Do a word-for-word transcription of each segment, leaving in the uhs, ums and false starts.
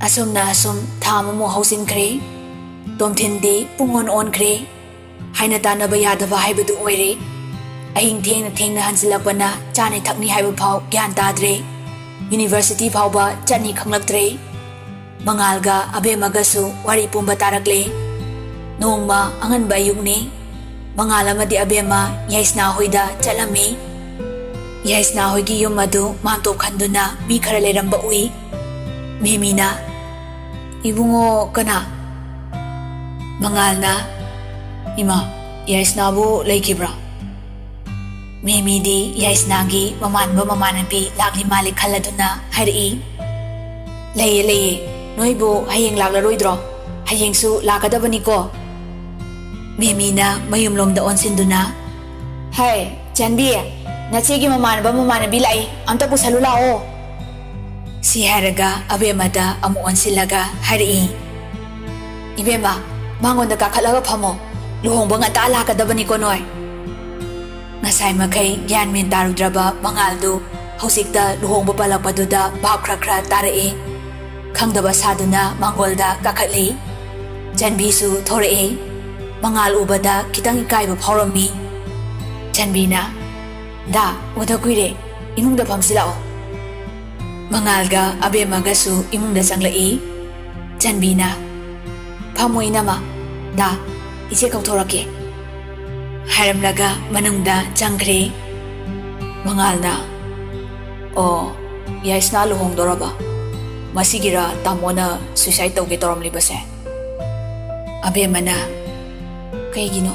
ꯑꯁꯨꯝꯅ ꯑꯁꯨꯝ ꯊꯥ ꯑꯃꯃꯨꯛ ꯍꯧꯖꯤꯟꯈ꯭ꯔꯦ꯫ ꯇꯣꯝꯊꯤꯟꯗꯤ ꯄꯨꯡꯑꯣꯟ ꯑꯣꯟꯈ꯭ꯔꯦ꯫ ꯍꯥꯏꯅ ꯇꯥꯟꯅꯕ ꯌꯥꯗꯕ ꯍꯥꯏꯕꯗꯨ ꯑꯣꯏꯔꯦ꯫ ꯑꯍꯤꯡ ꯊꯦꯡꯅ ꯊꯦꯡꯅ ꯍꯟꯖꯤꯜꯂꯛꯄꯅ ꯆꯥꯅꯤ ꯊꯛꯅꯤ ꯍꯥꯏꯕ ꯐꯥꯎ ꯒ꯭ꯌꯥꯟ ꯇꯥꯗ꯭ꯔꯦ꯫ ꯌꯨꯅꯤꯚꯔꯁꯤꯇꯤ ꯐꯥꯎꯕ ꯆꯠꯅꯤ ꯈꯪꯂꯛꯇ꯭ꯔꯦ꯫ ꯃꯉꯥꯜꯒ ꯑꯕꯦꯝꯃꯒꯁꯨ ꯋꯥꯔꯤ ꯄꯨꯝꯕ ꯇꯥꯔꯛꯂꯦ꯫ ꯅꯣꯡꯃ ꯑꯉꯟꯕ ꯑꯌꯨꯛꯅꯤ꯫ ꯃꯉꯥꯜ ꯑꯃꯗꯤ ꯑꯕꯦꯝꯃ ꯌꯥꯏꯁꯅꯥ ꯍꯣꯏꯗ ꯆꯠꯂꯝꯃꯤ꯫ ꯌꯥꯏꯁꯅꯥ ꯍꯣꯏꯒꯤ ꯌꯨꯝ ꯑꯗꯨ ꯃꯥꯟꯇꯣꯞ ꯈꯟꯗꯨꯅ ꯃꯤ ꯈꯔ ꯂꯩꯔꯝꯕ ꯎꯏ꯫ ꯃꯦꯃꯤꯅ, "ꯏꯕꯨꯡꯉꯣ ꯀꯅꯥ?" ꯃꯉꯥꯜꯅ, "ꯏꯃꯥ, ꯌꯥꯏꯁꯅꯥꯕꯨ ꯂꯩꯈꯤꯕ꯭ꯔꯥ?" ꯃꯦꯃꯤꯗꯤ ꯌꯥꯏꯁꯅꯥꯒꯤ ꯃꯃꯥꯟꯅꯕ ꯃꯃꯥꯟꯅꯕꯤ ꯂꯥꯛꯂꯤ ꯃꯥꯜꯂꯤ ꯈꯜꯂꯗꯨꯅ ꯍꯥꯏꯔꯛꯏ, "ꯂꯩꯌꯦ, ꯂꯩꯌꯦ꯫ ꯅꯣꯏꯕꯨ ꯍꯌꯦꯡ ꯂꯥꯛꯂꯔꯣꯏꯗ꯭ꯔꯣ? ꯍꯌꯦꯡꯁꯨ ꯂꯥꯛꯀꯗꯕꯅꯤꯀꯣ?" ꯃꯦꯃꯤꯅ ꯃꯌꯨꯝꯂꯣꯝꯗ ꯑꯣꯟꯁꯤꯟꯗꯨꯅ, "ꯍꯥꯏ, ꯆꯥꯟꯕꯤ, ꯅꯆꯦꯒꯤ ꯃꯃꯥꯟꯅꯕ ꯃꯃꯥꯟꯅꯕꯤ ꯂꯥꯛꯏ, ꯑꯝꯇ ꯄꯨꯁꯜꯂꯨ ꯂꯥꯛꯑꯣ꯫" ꯁꯤ ꯍꯥꯏꯔꯒ ꯑꯕꯦꯝꯃꯗ ꯑꯃꯨꯛ ꯑꯣꯟꯁꯤꯜꯂꯒ ꯍꯥꯏꯔꯛꯏ, "ꯏꯕꯦꯝꯃ, ꯃꯉꯣꯟꯗ ꯀꯥꯈꯠꯂꯒ ꯐꯝꯃꯣ꯫ ꯂꯨꯍꯣꯡꯕ ꯉꯟꯇꯥ ꯂꯥꯛꯀꯗꯕꯅꯤꯀꯣ ꯅꯣꯏ꯫" ꯉꯁꯥꯏ ꯃꯈꯩ ꯒ꯭ꯌꯥꯟ ꯃꯦꯟ ꯇꯥꯔꯨꯗ꯭ꯔꯕ ꯃꯉꯥꯜꯗꯨ ꯍꯧꯖꯤꯛꯇ ꯂꯨꯍꯣꯡꯕ ꯄꯜꯂꯛꯄꯗꯨꯗ ꯚꯥꯞ ꯈꯔ ꯈꯔ ꯇꯥꯔꯛꯏ꯫ ꯈꯪꯗꯕ ꯁꯥꯗꯨꯅ ꯃꯥꯡꯒꯣꯜꯗ ꯀꯥꯈꯠꯂꯤ꯫ ꯆꯟꯕꯤꯁꯨ ꯊꯣꯔꯛꯏ꯫ ꯃꯉꯥꯜ ꯎꯕꯗ ꯈꯤꯇꯪ ꯏꯀꯥꯏꯕ ꯐꯥꯎꯔꯝꯃꯤ꯫ ꯆꯟꯕꯤꯅ, "ꯗꯥ, ꯎꯗ ꯀꯨꯏꯔꯦ, ꯏꯃꯨꯡꯗ ꯐꯝꯁꯤ ꯂꯥꯛꯑꯣ꯫" ꯃꯉꯥꯜꯒ ꯑꯕꯦꯝꯃꯒꯁꯨ ꯏꯃꯨꯡꯗ ꯆꯪꯂꯛꯏ꯫ ꯆꯟꯕꯤꯅ, "ꯐꯝꯃꯣ ꯏꯅꯝꯃ, ꯗꯥ, ꯏꯆꯦ ꯀꯧꯊꯣꯔꯛꯀꯦ," ꯍꯥꯏꯔꯝꯂꯒ ꯃꯅꯨꯡꯗ ꯆꯪꯈ꯭ꯔꯦ꯫ ꯃꯉꯥꯜꯅ, "ꯑꯣ, ꯌꯥꯏꯁꯅꯥ ꯂꯨꯍꯣꯡꯗꯣꯔꯕ? ꯃꯁꯤꯒꯤꯔ ꯇꯥꯃꯣꯅ suicide ꯇꯧꯒꯦ ꯇꯧꯔꯝꯂꯤꯕꯁꯦ?" ꯑꯕꯦꯝꯃꯅ, "ꯀꯩꯒꯤꯅꯣ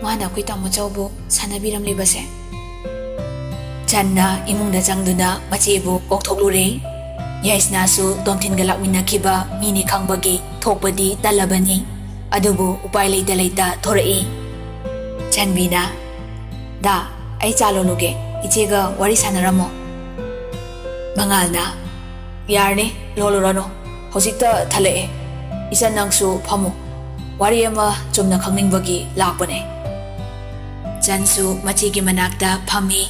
ꯃꯥꯅ ꯑꯩꯈꯣꯏ ꯇꯥꯃꯣ ꯆꯧꯕꯨ ꯁꯥꯟꯅꯕꯤꯔꯝꯂꯤꯕꯁꯦ?" ꯆꯟꯅ ꯏꯃꯨꯡꯗ ꯆꯪꯗꯨꯅ ꯃꯆꯦꯕꯨ ꯀꯧꯊꯣꯛꯂꯨꯔꯦ꯫ ꯌꯥꯏꯁꯅꯥꯁꯨ ꯇꯣꯝꯊꯤꯟꯒ ꯂꯥꯛꯃꯤꯟꯅꯈꯤꯕ ꯃꯤꯅꯤ ꯈꯪꯕꯒꯤ ꯊꯣꯛꯄꯗꯤ ꯇꯜꯂꯕꯅꯤ꯫ ꯑꯗꯨꯕꯨ ꯎꯄꯥꯏ ꯂꯩꯇ ꯂꯩꯇ ꯊꯣꯔꯛꯏ꯫ ꯆꯟꯕꯤꯅ, "ꯗꯥ, ꯑꯩ ꯆꯥ ꯂꯣꯜꯂꯨꯒꯦ, ꯏꯆꯦꯒ ꯋꯥꯔꯤ ꯁꯥꯟꯅꯔꯝꯃꯣ꯫" ꯃꯉꯥꯜꯅ, "ꯌꯥꯔꯅꯤ, ꯂꯣꯜꯂꯨꯔꯅꯨ, ꯍꯧꯖꯤꯛꯇ ꯊꯜꯂꯛꯑꯦ꯫ ꯏꯆꯟ, ꯅꯪꯁꯨ ꯐꯝꯃꯨ, ꯋꯥꯔꯤ ꯑꯃ ꯆꯨꯝꯅ ꯈꯪꯅꯤꯡꯕꯒꯤ ꯂꯥꯛꯄꯅꯦ꯫" ꯆꯟꯁꯨ ꯃꯆꯦꯒꯤ ꯃꯅꯥꯛꯇ ꯐꯝꯃꯤ꯫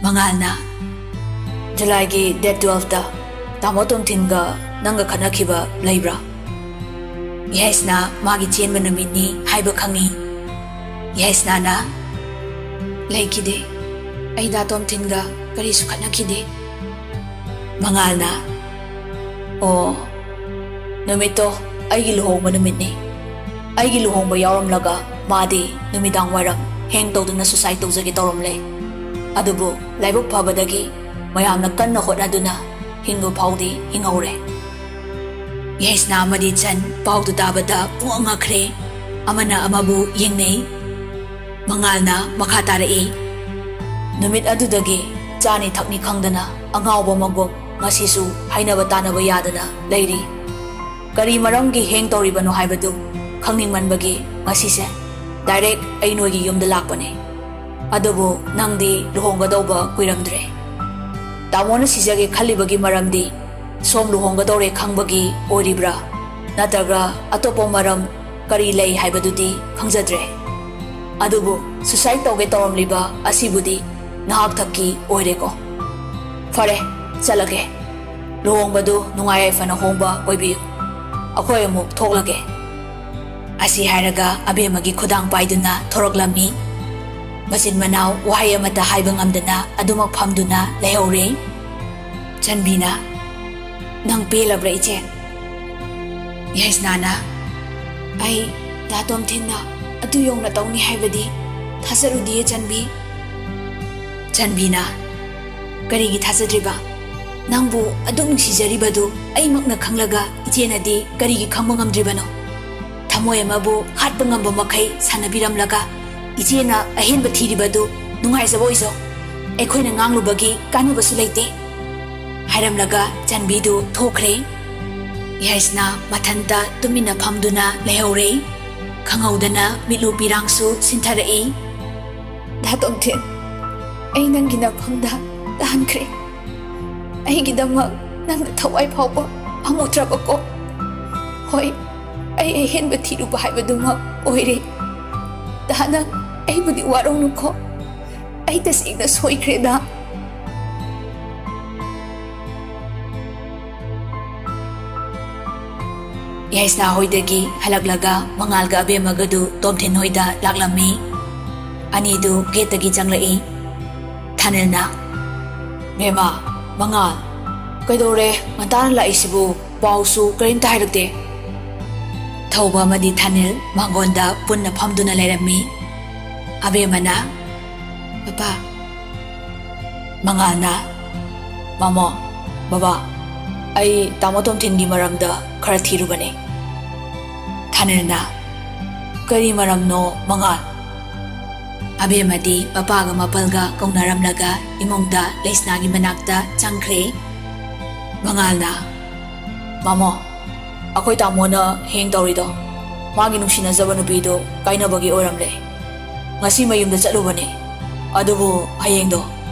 ꯃꯉꯥꯜꯅ, "ꯖꯨꯂꯥꯏꯒꯤ date twelveꯇ ꯇꯥꯃꯣ ꯇꯣꯝꯊꯤꯟꯒ ꯅꯪꯒ ꯈꯠꯅꯈꯤꯕ ꯂꯩꯕ꯭ꯔꯥ? ꯌꯥꯏꯁꯅꯥ ꯃꯥꯒꯤ ꯆꯦꯟꯕ ꯅꯨꯃꯤꯠꯅꯤ ꯍꯥꯏꯕ ꯈꯪꯉꯤ꯫ ꯌꯥꯏꯁꯅꯥꯅ, "ꯂꯩꯈꯤꯗꯦ꯫ ꯑꯩ ꯗꯥ ꯇꯣꯝꯊꯤꯟꯒ ꯀꯔꯤꯁꯨ ꯈꯠꯅꯈꯤꯗꯦ꯫" ꯃꯉꯥꯜꯅ, "ꯑꯣ, ꯅꯨꯃꯤꯠꯇꯣ ꯑꯩꯒꯤ ꯂꯨꯍꯣꯡꯕ ꯅꯨꯃꯤꯠꯅꯤ꯫ ꯑꯩꯒꯤ ꯂꯨꯍꯣꯡꯕ ꯌꯥꯎꯔꯝꯂꯒ ꯃꯥꯗꯤ ꯅꯨꯃꯤꯗꯥꯡ ꯋꯥꯏꯔꯝ ꯍꯦꯡ ꯇꯧꯗꯨꯅ suicide ꯇꯧꯖꯒꯦ ꯇꯧꯔꯝꯂꯦ꯫ ꯑꯗꯨꯕꯨ ꯂꯥꯏꯕꯛ ꯐꯕꯗꯒꯤ ꯃꯌꯥꯝꯅ ꯀꯟꯅ ꯍꯣꯠꯅꯗꯨꯅ ꯍꯤꯡꯕ ꯐꯥꯎꯗꯤ ꯍꯤꯡꯍꯧꯔꯦ꯫" ꯌꯥꯏꯁꯅꯥ ꯑꯃꯗꯤ ꯆꯟ ꯄꯥꯎꯗꯨ ꯇꯥꯕꯗ ꯄꯨꯡꯉꯛ ꯉꯛꯈ꯭ꯔꯦ꯫ ꯑꯃꯅ ꯑꯃꯕꯨ ꯌꯦꯡꯅꯩ꯫ ꯃꯉꯥꯜꯅ ꯃꯈꯥ ꯇꯥꯔꯛꯏ, "ꯅꯨꯃꯤꯠ ꯑꯗꯨꯗꯒꯤ ꯆꯥꯅꯤ ꯊꯛꯅꯤ ꯈꯪꯗꯅ ꯑꯉꯥꯎꯕ ꯑꯃꯒꯨꯝ ꯉꯁꯤꯁꯨ ꯍꯥꯏꯅꯕ ꯇꯥꯅꯕ ꯌꯥꯗꯅ ꯂꯩꯔꯤ꯫ ꯀꯔꯤ ꯃꯔꯝꯒꯤ ꯍꯦꯡ ꯇꯧꯔꯤꯕꯅꯣ ꯍꯥꯏꯕꯗꯨ ꯈꯪꯅꯤꯡꯃꯟꯕꯒꯤ ꯉꯁꯤꯁꯦ direct ꯑꯩ ꯅꯣꯏꯒꯤ ꯌꯨꯝꯗ ꯂꯥꯛꯄꯅꯦ꯫ ꯑꯗꯨꯕꯨ ꯅꯪꯗꯤ ꯂꯨꯍꯣꯡꯒꯗꯧꯕ ꯀꯨꯏꯔꯝꯗ꯭ꯔꯦ꯫ ꯇꯥꯃꯣꯅ ꯁꯤꯖꯒꯦ ꯈꯜꯂꯤꯕꯒꯤ ꯃꯔꯝꯗꯤ ꯁꯣꯝ ꯂꯨꯍꯣꯡꯒꯗꯧꯔꯦ ꯈꯪꯕꯒꯤ ꯑꯣꯏꯔꯤꯕ꯭ꯔꯥ? ꯅꯠꯇ꯭ꯔꯒ ꯑꯇꯣꯞꯄ ꯃꯔꯝ ꯀꯔꯤ ꯂꯩ ꯍꯥꯏꯕꯗꯨꯗꯤ ꯈꯪꯖꯗ꯭ꯔꯦ꯫ ꯑꯗꯨꯕꯨ suicide ꯇꯧꯒꯦ ꯇꯧꯔꯝꯂꯤꯕ ꯑꯁꯤꯕꯨꯗꯤ ꯅꯍꯥꯛ ꯊꯛꯀꯤ ꯑꯣꯏꯔꯦꯀꯣ꯫ ꯐꯔꯦ, ꯆꯠꯂꯒꯦ꯫ ꯂꯨꯍꯣꯡꯕꯗꯨ ꯅꯨꯡꯉꯥꯏ ꯌꯥꯏꯐꯅ ꯍꯣꯡꯕ ꯑꯣꯏꯕꯤꯌꯨ꯫ ꯑꯩꯈꯣꯏ ꯑꯃꯨꯛ ꯊꯣꯛꯂꯒꯦ꯫" ꯑꯁꯤ ꯍꯥꯏꯔꯒ ꯑꯕꯦꯝꯃꯒꯤ ꯈꯨꯗꯥꯡ ꯄꯥꯏꯗꯨꯅ ꯊꯣꯔꯛꯂꯝꯃꯤ꯫ ꯃꯆꯤꯟ ꯃꯅꯥꯎ ꯋꯥꯍꯩ ꯑꯃꯠꯇ ꯍꯥꯏꯕ ꯉꯝꯗꯅ ꯑꯗꯨꯃꯛ ꯐꯝꯗꯨꯅ ꯂꯩꯍꯧꯔꯦ꯫ ꯆꯟꯕꯤꯅ, "ꯅꯪ ꯄꯦꯜꯂꯕ꯭ꯔꯥ, ꯏꯆꯦ?" ꯌꯥꯏꯁꯅꯥꯅ, "ꯑꯩ ꯗꯥ ꯇꯣꯝꯊꯤꯟꯅ ꯑꯗꯨ ꯌꯧꯅ ꯇꯧꯅꯤ ꯍꯥꯏꯕꯗꯤ ꯊꯥꯖꯔꯨꯗꯤꯌꯦ, ꯆꯟꯕꯤ꯫" ꯆꯟꯕꯤꯅ, "ꯀꯔꯤꯒꯤ ꯊꯥꯖꯗ꯭ꯔꯤꯕ? ꯅꯪꯕꯨ ꯑꯗꯨꯛ ꯅꯨꯡꯁꯤꯖꯔꯤꯕꯗꯨ ꯑꯩꯃꯛꯅ ꯈꯪꯂꯒ ꯏꯆꯦꯅꯗꯤ ꯀꯔꯤꯒꯤ ꯈꯪꯕ ꯉꯝꯗ꯭ꯔꯤꯕꯅꯣ? ꯊꯃꯣꯏ ꯑꯃꯕꯨ ꯍꯥꯠꯄ ꯉꯝꯕ ꯃꯈꯩ ꯁꯥꯟꯅꯕꯤꯔꯝꯂꯒ ꯏꯆꯦꯅ ꯑꯍꯦꯟꯕ ꯊꯤꯔꯤꯕꯗꯨ ꯅꯨꯡꯉꯥꯏꯖꯕ ꯑꯣꯏꯖꯧ꯫ ꯑꯩꯈꯣꯏꯅ ꯉꯥꯡꯂꯨꯕꯒꯤ ꯀꯥꯟꯅꯕꯁꯨ ꯂꯩꯇꯦ꯫" ꯍꯥꯏꯔꯝꯂꯒ ꯆꯟꯕꯤꯗꯨ ꯊꯣꯛꯈ꯭ꯔꯦ꯫ ꯌꯥꯏꯁꯅꯥ ꯃꯊꯟꯇ ꯇꯨꯃꯤꯟꯅ ꯐꯝꯗꯨꯅ ꯂꯩꯍꯧꯔꯦ꯫ ꯈꯪꯍꯧꯗꯅ ꯃꯤꯠꯂꯨ ꯄꯤꯔꯥꯡꯁꯨ ꯁꯤꯟꯊꯔꯛꯏ꯫ "ꯗꯥ ꯇꯣꯝꯊꯤꯟ, ꯑꯩ ꯅꯪꯒꯤ ꯅꯐꯝꯗ ꯇꯥꯍꯟꯈ꯭ꯔꯦ꯫ ꯑꯩꯒꯤꯗꯃꯛ ꯅꯪꯅ ꯊꯋꯥꯏ ꯐꯥꯎꯕ ꯄꯥꯝꯃꯨꯗ꯭ꯔꯕꯀꯣ? ꯍꯣꯏ, ꯑꯩ ꯑꯍꯦꯟꯕ ꯊꯤꯔꯨꯕ ꯍꯥꯏꯕꯗꯨꯃꯛ ꯑꯣꯏꯔꯦ꯫ ꯗꯥ, ꯅꯪ ꯑꯩꯕꯨꯗꯤ ꯋꯥꯔꯧꯅꯨꯀꯣ꯫ ꯑꯩ ꯇꯁꯦꯡꯅ ꯁꯣꯏꯈ꯭ꯔꯦꯗ꯫" ꯌꯥꯏꯁꯅꯥ ꯍꯣꯏꯗꯒꯤ ꯍꯜꯂꯛꯂꯒ ꯃꯉꯥꯜꯒ ꯑꯕꯦꯝꯃꯒꯗꯨ ꯇꯣꯝꯊꯤꯟ ꯍꯣꯏꯗ ꯂꯥꯛꯂꯝꯃꯤ꯫ ꯑꯅꯤꯗꯨ ꯒꯦꯠꯇꯒꯤ ꯆꯪꯂꯛꯏ꯫ ꯊꯥꯅꯤꯜꯅ, "ꯕꯦꯝꯃ, ꯃꯉꯥꯜ, ꯀꯩꯗꯧꯔꯦ? ꯉꯟꯇꯥꯅ ꯂꯥꯛꯏꯁꯤꯕꯨ? ꯄꯥꯎꯁꯨ ꯀꯔꯤꯝꯇ ꯍꯥꯏꯔꯛꯇꯦ?" ꯊꯧꯕ ꯑꯃꯗꯤ ꯊꯥꯅꯤꯜ ꯃꯥꯡꯒꯣꯟꯗ ꯄꯨꯟꯅ ꯐꯝꯗꯨꯅ ꯂꯩꯔꯝꯃꯤ꯫ ꯑꯕꯦꯝꯃꯅ, "ꯄꯄꯥ, ꯃꯉꯥꯜꯅ, ꯃꯃꯣ, ꯕꯕꯥ, ꯑꯩ ꯇꯥꯃꯣ ꯇꯣꯝꯊꯤꯟꯒꯤ ꯃꯔꯝꯗ ꯈꯔ ꯊꯤꯔꯨꯕꯅꯦ꯫" ꯊꯥꯅꯤꯜꯅ, "ꯀꯔꯤ ꯃꯔꯝꯅꯣ, ꯃꯉꯥꯜ?" ꯑꯕꯦꯝꯃꯗꯤ ꯃꯄꯥꯒ ꯃꯄꯜꯒ ꯀꯧꯅꯔꯝꯂꯒ ꯏꯃꯨꯡꯗ ꯂꯩꯁꯅꯥꯒꯤ ꯃꯅꯥꯛꯇ ꯆꯪꯈ꯭ꯔꯦ꯫ ꯃꯉꯥꯜꯅ, "ꯃꯃꯣ, ꯑꯩꯈꯣꯏ ꯇꯥꯃꯣꯅ ꯍꯦꯡ ꯇꯧꯔꯤꯗꯣ ꯃꯥꯒꯤ ꯅꯨꯡꯁꯤꯅꯖꯕ ꯅꯨꯄꯤꯗꯨ ꯀꯥꯏꯅꯕꯒꯤ ꯑꯣꯏꯔꯝꯂꯦ꯫ ꯉꯁꯤ ꯃꯌꯨꯝꯗ ꯆꯠꯂꯨꯕꯅꯦ, ꯑꯗꯨꯕꯨ ꯍꯌꯦꯡꯗꯣ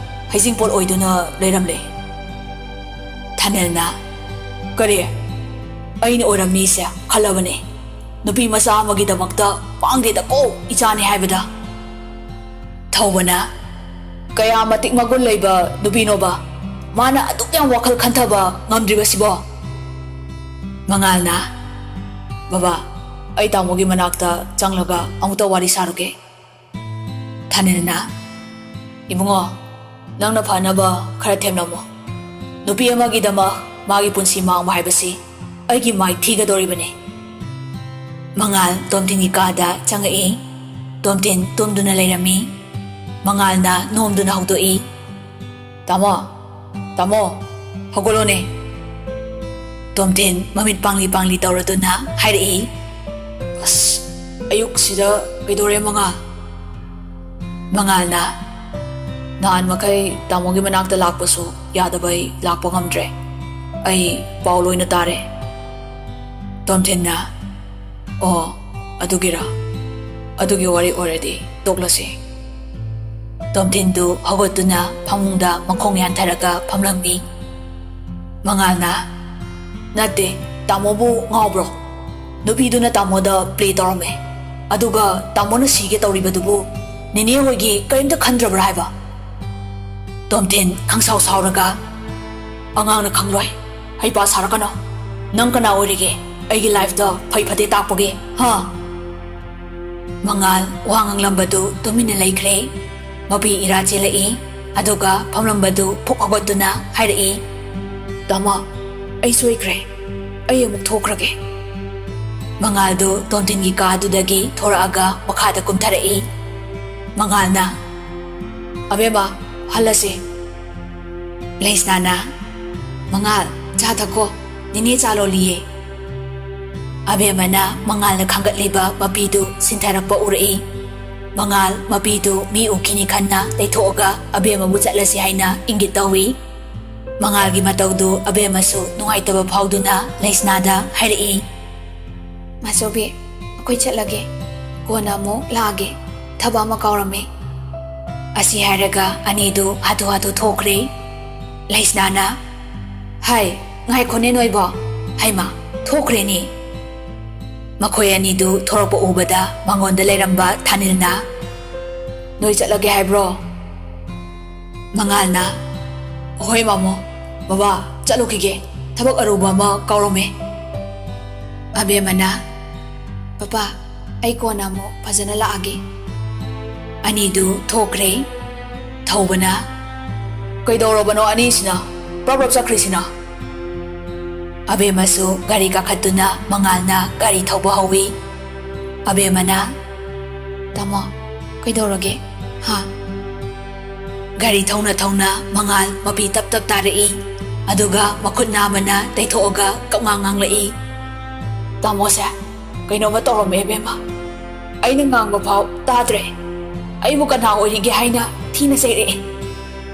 ꯍꯩꯖꯤꯡꯄꯣꯠ ꯑꯣꯏꯗꯨꯅ ꯂꯩꯔꯝꯂꯦ꯫" ꯊꯥꯅꯤꯜꯅ, "ꯀꯔꯤ? ꯑꯩꯅ ꯑꯣꯏꯔꯝꯅꯤꯁꯦ ꯈꯜꯂꯕꯅꯦ꯫ ꯅꯨꯄꯤ ꯃꯆꯥ ꯑꯃꯒꯤꯗꯃꯛꯇ ꯄꯥꯡꯗꯦꯗꯀꯣ ꯏꯆꯥꯅꯤ ꯍꯥꯏꯕꯗ꯫" ꯊꯧꯕꯅ, "ꯀꯌꯥ ꯃꯇꯤꯛ ꯃꯒꯨꯟ ꯂꯩꯕ ꯅꯨꯄꯤꯅꯣꯕ? ꯃꯥꯅ ꯑꯗꯨꯛ ꯌꯥꯝ ꯋꯥꯈꯜ ꯈꯟꯊꯕ ꯉꯝꯗ꯭ꯔꯤꯕꯁꯤꯕꯣ?" ꯃꯉꯥꯜꯅ, "ꯕꯕꯥ, ꯑꯩ ꯇꯥꯃꯣꯒꯤ ꯃꯅꯥꯛꯇ ꯆꯪꯂꯒ ꯑꯃꯨꯛꯇ ꯋꯥꯔꯤ ꯁꯥꯔꯨꯒꯦ꯫" ꯊꯥꯅꯤꯜꯅ, "ꯏꯕꯨꯡꯉꯣ, ꯅꯪꯅ ꯐꯅꯕ ꯈꯔ ꯊꯦꯝꯂꯝꯃꯣ꯫ ꯅꯨꯄꯤ ꯑꯃꯒꯤꯗꯃꯛ ꯃꯥꯒꯤ ꯄꯨꯟꯁꯤ ꯃꯥꯡꯕ ꯍꯥꯏꯕꯁꯤ ꯑꯩꯒꯤ ꯃꯥꯏ ꯊꯤꯒꯗꯧꯔꯤꯕꯅꯤ꯫" ꯃꯉꯥꯜ ꯇꯣꯝꯊꯤꯟꯒꯤ ꯀꯥꯗ ꯆꯪꯉꯛꯏ꯫ ꯇꯣꯝꯊꯤꯟ ꯇꯨꯝꯗꯨꯅ ꯂꯩꯔꯝꯃꯤ꯫ ꯃꯉꯥꯜꯅ ꯅꯣꯝꯗꯨꯅ ꯍꯧꯗꯣꯛꯏ, "ꯇꯥꯃꯣ, ꯇꯥꯃꯣ, ꯍꯧꯒꯠꯂꯣꯅꯦ꯫" ꯇꯣꯝꯊꯤꯟ ꯃꯃꯤꯠ ꯄꯥꯡꯂꯤ ꯄꯥꯡꯂꯤ ꯇꯧꯔꯗꯨꯅ ꯍꯥꯏꯔꯛꯏ, "ꯑꯁ, ꯑꯌꯨꯛꯁꯤꯗ ꯀꯩꯗꯧꯔꯦ, ꯃꯉꯥꯜ?" ꯃꯉꯥꯜꯅ, "ꯅꯍꯥꯟ ꯃꯈꯩ ꯇꯥꯃꯣꯒꯤ ꯃꯅꯥꯛꯇ ꯂꯥꯛꯄꯁꯨ ꯌꯥꯗꯕꯩ ꯂꯥꯛꯄ ꯉꯝꯗ꯭ꯔꯦ꯫ ꯑꯩ ꯄꯥꯎ ꯂꯣꯏꯅ ꯇꯥꯔꯦ꯫" ꯇꯣꯝꯊꯤꯟꯅ, "ꯑꯣ, ꯑꯗꯨꯒꯤꯔꯥ? ꯑꯗꯨꯒꯤ ꯋꯥꯔꯤ ꯑꯣꯏꯔꯗꯤ ꯇꯣꯛꯂꯁꯤ꯫" ꯇꯣꯝꯊꯤꯟꯗꯨ ꯍꯧꯒꯠꯇꯨꯅ ꯐꯃꯨꯡꯗ ꯃꯈꯣꯡ ꯌꯥꯟꯊꯔꯒ ꯐꯝꯂꯝꯃꯤ꯫ ꯃꯉꯥꯜꯅ, "ꯅꯠꯇꯦ, ꯇꯥꯃꯣꯕꯨ ꯉꯥꯎꯕ꯭ꯔꯣ? ꯅꯨꯄꯤꯗꯨꯅ ꯇꯥꯃꯣꯗ ꯄ꯭ꯂꯦ ꯇꯧꯔꯝꯃꯦ꯫ ꯑꯗꯨꯒ ꯇꯥꯃꯣꯅ ꯁꯤꯒꯦ ꯇꯧꯔꯤꯕꯗꯨꯕꯨ ꯅꯦꯅꯦ ꯍꯣꯏꯒꯤ ꯀꯔꯤꯝꯇ ꯈꯟꯗ꯭ꯔꯕ꯭ꯔꯥ ꯍꯥꯏꯕ?" ꯇꯣꯝꯊꯤꯟ ꯈꯪꯁꯥꯎ ꯁꯥꯎꯔꯒ, "ꯑꯉꯥꯡꯅ ꯈꯪꯂꯣꯏ, ꯍꯩꯄꯥ ꯁꯥꯔꯛꯀꯅꯣ꯫ ꯅꯪ ꯀꯅꯥ ꯑꯣꯏꯔꯤꯒꯦ? ꯑꯩꯒꯤ ꯂꯥꯏꯐꯇꯣ ꯐꯩ ꯐꯠꯇꯦ ꯇꯥꯛꯄꯒꯤ, ꯍꯥ? ꯃꯉꯥꯜ ꯋꯥ ꯉꯥꯡꯂꯝꯕꯗꯨ ꯇꯨꯃꯤꯟꯅ ꯂꯩꯈ꯭ꯔꯦ꯫ ꯃꯄꯤ ꯏꯔꯥ ꯆꯦꯜꯂꯛꯏ, ꯑꯗꯨꯒ ꯐꯝꯂꯝꯕꯗꯨ ꯐꯨꯛ ꯍꯧꯒꯠꯇꯨꯅ ꯍꯥꯏꯔꯛꯏ, "ꯇꯥꯃꯣ, ꯑꯩ ꯁꯣꯏꯈ꯭ꯔꯦ꯫ ꯑꯩ ꯑꯃꯨꯛ ꯊꯣꯛꯈ꯭ꯔꯒꯦ꯫" ꯃꯉꯥꯜꯗꯨ ꯇꯣꯟꯊꯤꯟꯒꯤ ꯀꯥꯗꯨꯗꯒꯤ ꯊꯣꯔꯛꯑꯒ ꯃꯈꯥꯗ ꯀꯨꯝꯊꯔꯛꯏ꯫ ꯃꯉꯥꯜꯅ, "ꯑꯕꯦꯝꯃ, ꯍꯜꯂꯁꯤ꯫" ꯂꯩꯁꯅꯥꯅ, "ꯃꯉꯥꯜ, ꯆꯥ ꯊꯛꯀꯣ, ꯅꯦꯅꯦ ꯆꯥ ꯂꯣꯜꯂꯤꯌꯦ꯫" ꯑꯕꯦꯝꯃꯅ ꯃꯉꯥꯜꯅ ꯈꯥꯡꯒꯠꯂꯤꯕ ꯃꯄꯤꯗꯨ ꯁꯤꯟꯊꯔꯛꯄ ꯎꯔꯛꯏ꯫ ꯃꯉꯥꯜ ꯃꯄꯤꯗꯨ ꯃꯤ ꯎꯈꯤꯅꯤ ꯈꯟꯅ ꯂꯩꯊꯣꯛꯑꯒ ꯑꯕꯦꯝꯃꯕꯨ ꯆꯠꯂꯁꯤ ꯍꯥꯏꯅ ꯏꯪꯒꯤꯠ ꯇꯧꯏ꯫ ꯃꯉꯥꯜꯒꯤ ꯃꯇꯧꯗꯨ ꯑꯕꯦꯝꯃꯁꯨ ꯅꯨꯡꯉꯥꯏꯇꯕ ꯐꯥꯎꯗꯨꯅ ꯂꯩꯁꯅꯥꯗ ꯍꯥꯏꯔꯛꯏ, "ꯃꯥꯆꯧꯕꯤ, ꯑꯩꯈꯣꯏ ꯆꯠꯂꯒꯦ, ꯀꯣꯟꯅ ꯑꯃꯨꯛ ꯂꯥꯛꯑꯒꯦ, ꯊꯕꯛ ꯑꯃ ꯀꯥꯎꯔꯝꯃꯦ꯫" ꯑꯁꯤ ꯍꯥꯏꯔꯒ ꯑꯅꯤꯗꯨ ꯍꯥꯊꯨ ꯍꯥꯊꯨ ꯊꯣꯛꯈ꯭ꯔꯦ꯫ ꯂꯩꯁꯅꯥꯅ, "ꯍꯥꯏ, ꯉꯥꯏꯈꯣꯅꯦ ꯅꯣꯏꯕꯣ, ꯍꯩꯃꯥ, ꯊꯣꯛꯈ꯭ꯔꯦꯅꯦ꯫" ꯃꯈꯣꯏ ꯑꯅꯤꯗꯨ ꯊꯣꯔꯛꯄ ꯎꯕꯗ ꯃꯉꯣꯟꯗ ꯂꯩꯔꯝꯕ ꯊꯥꯅꯤꯜꯅ, "ꯅꯣꯏ ꯆꯠꯂꯒꯦ ꯍꯥꯏꯕ꯭ꯔꯣ?" ꯃꯉꯥꯜꯅ, "ꯍꯣꯏ ꯃꯥꯃꯣ, ꯕꯕꯥ, ꯆꯠꯂꯨꯈꯤꯒꯦ, ꯊꯕꯛ ꯑꯔꯨꯕ ꯑꯃ ꯀꯥꯎꯔꯝꯃꯦ꯫" ꯑꯕꯦꯝꯃꯅ, "ꯄꯄꯥ, ꯑꯩ ꯀꯣꯟꯅ ꯑꯃꯨꯛ ꯐꯖꯅ ꯂꯥꯛꯑꯒꯦ꯫" ꯑꯅꯤꯗꯨ ꯊꯣꯛꯈ꯭ꯔꯦ꯫ ꯊꯧꯕꯅ, "ꯀꯩꯗꯧꯔꯕꯅꯣ ꯑꯅꯤꯁꯤꯅ ꯄ꯭ꯔꯞ ꯄ꯭ꯔꯞ ꯆꯠꯈ꯭ꯔꯤꯁꯤꯅ?" ꯑꯕꯦꯝꯃꯁꯨ ꯒꯥꯔꯤ ꯀꯥꯈꯠꯇꯨꯅ ꯃꯉꯥꯜꯅ ꯒꯥꯔꯤ ꯊꯧꯕ ꯍꯧꯏ꯫ ꯑꯕꯦꯝꯃꯅ, "ꯇꯥꯃꯣ, ꯀꯩꯗꯧꯔꯒꯦ? ꯍꯥ?" ꯒꯥꯔꯤ ꯊꯧꯅ ꯊꯧꯅ ꯃꯉꯥꯜ ꯃꯄꯤ ꯇꯞ ꯇꯞ ꯇꯥꯔꯛꯏ꯫ ꯑꯗꯨꯒ ꯃꯈꯨꯠ ꯅꯥꯝꯃꯅ ꯇꯩꯊꯣꯛꯑꯒ ꯀꯞꯉꯥꯡ ꯉꯥꯡꯂꯛꯏ, "ꯇꯥꯃꯣꯁꯦ ꯀꯩꯅꯣꯝꯃ ꯇꯧꯔꯝꯃꯦ ꯏꯕꯦꯝꯃ꯫ ꯑꯩꯅ ꯉꯥꯡꯕ ꯐꯥꯎ ꯇꯥꯗ꯭ꯔꯦ꯫ ꯑꯩꯕꯨ ꯀꯅꯥ ꯑꯣꯏꯔꯤꯒꯦ ꯍꯥꯏꯅ ꯊꯤꯅ ꯆꯩꯔꯛꯑꯦ꯫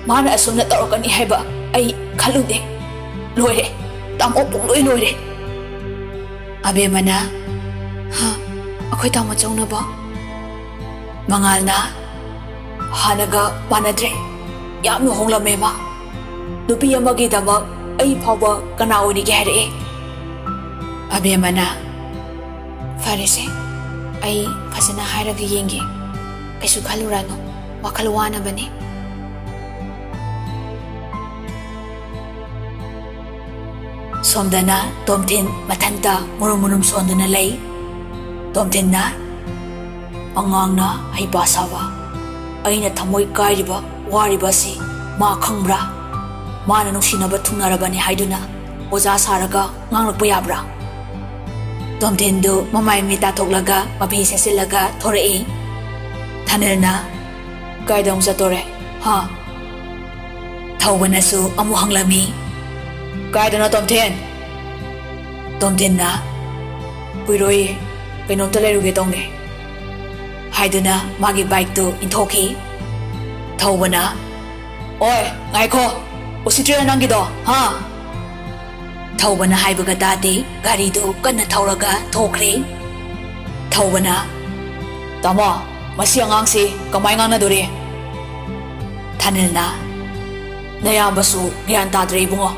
ꯃꯥꯅ ꯑꯁꯨꯝꯅ ꯇꯧꯔꯛꯀꯅꯤ ꯍꯥꯏꯕ ꯑꯩ ꯈꯜꯂꯨꯗꯦ꯫ ꯂꯣꯏꯔꯦ, ꯇꯥꯃꯣ ꯄꯨꯡꯂꯣꯏ ꯂꯣꯏꯔꯦ꯫" ꯑꯕꯦꯝꯃꯅ, "ꯍꯥ, ꯑꯩꯈꯣꯏ ꯇꯥꯃꯣ ꯆꯧꯅꯕꯣ?" ꯃꯉꯥꯜꯅ, "ꯍꯥꯟꯅꯒ ꯃꯥꯟꯅꯗ꯭ꯔꯦ, ꯌꯥꯝꯅ ꯍꯣꯡꯂꯝꯃꯦ ꯃꯥ꯫ ꯅꯨꯄꯤ ꯑꯃꯒꯤꯗꯃꯛ ꯑꯩ ꯐꯥꯎꯕ ꯀꯅꯥ ꯑꯣꯏꯔꯤꯒꯦ ꯍꯥꯏꯔꯛꯑꯦ꯫" ꯑꯕꯦꯝꯃꯅ, "ꯐꯔꯦꯁꯦ, ꯑꯩ ꯐꯖꯅ ꯍꯥꯏꯔꯒ ꯌꯦꯡꯒꯦ꯫ ꯀꯩꯁꯨ ꯈꯜꯂꯨꯔꯅꯨ, ꯋꯥꯈꯜ ꯋꯥꯅꯕꯅꯤ꯫" ꯁꯣꯝꯗꯅ ꯇꯣꯝꯊꯤꯟ ꯃꯊꯟꯇ ꯃꯨꯔꯨꯝ ꯃꯨꯔꯨꯝ ꯁꯣꯟꯗꯨꯅ ꯂꯩ꯫ ꯇꯣꯝꯊꯤꯟꯅ, "ꯑꯉꯥꯡꯅ ꯍꯩꯄꯥ ꯁꯥꯕ, ꯑꯩꯅ ꯊꯃꯣꯏ ꯀꯥꯏꯔꯤꯕ, ꯋꯥꯔꯤꯕ ꯑꯁꯤ ꯃꯥ ꯈꯪꯕ꯭ꯔꯥ? ꯃꯥꯅ ꯅꯨꯡꯁꯤꯅꯕ ꯊꯨꯡꯅꯔꯕꯅꯤ ꯍꯥꯏꯗꯨꯅ ꯑꯣꯖꯥ ꯁꯥꯔꯒ ꯉꯥꯡꯂꯛꯄ ꯌꯥꯕ꯭ꯔꯥ?" ꯇꯣꯝꯊꯤꯟꯗꯨ ꯃꯃꯥꯏ ꯃꯃꯤꯠ ꯇꯥꯊꯣꯛꯂꯒ ꯃꯐꯤ ꯁꯦꯠꯆꯤꯜꯂꯒ ꯊꯣꯔꯛꯏ꯫ ꯊꯥꯅꯤꯜꯅ, "ꯀꯥꯏꯗ ꯑꯃꯨꯛ ꯆꯠꯇꯣꯔꯦ? ꯍꯥ?" ꯊꯧꯕꯅꯁꯨ ꯑꯃꯨꯛ ꯍꯪꯂꯝꯃꯤ, "ꯀꯥꯏꯗꯅꯣ ꯇꯣꯝꯊꯤꯟ?" ꯇꯣꯝꯊꯤꯟꯅ, "ꯀꯨꯏꯔꯣꯏꯌꯦ, ꯀꯩꯅꯣꯝꯇ ꯂꯩꯔꯨꯒꯦ ꯇꯧꯅꯦ" ꯍꯥꯏꯗꯨꯅ ꯃꯥꯒꯤ ꯕꯥꯏꯛꯇꯨ ꯏꯟꯊꯣꯛꯈꯤ꯫ ꯊꯧꯕꯅ, "ꯑꯣꯏ, ꯉꯥꯏꯈꯣ, ꯎꯁꯤꯠꯇ꯭ꯔꯤꯔ ꯅꯪꯒꯤꯗꯣ, ꯍꯥ?" ꯊꯧꯕꯅ ꯍꯥꯏꯕꯒ ꯇꯥꯗꯦ, ꯒꯥꯔꯤꯗꯨ ꯀꯟꯅ ꯊꯧꯔꯒ ꯊꯣꯛꯈ꯭ꯔꯦ꯫ ꯊꯧꯕꯅ, "ꯇꯥꯃꯣ, ꯃꯁꯤ ꯑꯉꯥꯡꯁꯤ ꯀꯃꯥꯏ ꯉꯥꯡꯅꯗꯣꯔꯤ?" ꯊꯥꯅꯤꯜꯅ, "ꯅꯌꯥꯝꯕꯁꯨ ꯒ꯭ꯌꯥꯟ ꯇꯥꯗ꯭ꯔꯦ ꯏꯕꯨꯡꯉꯣ꯫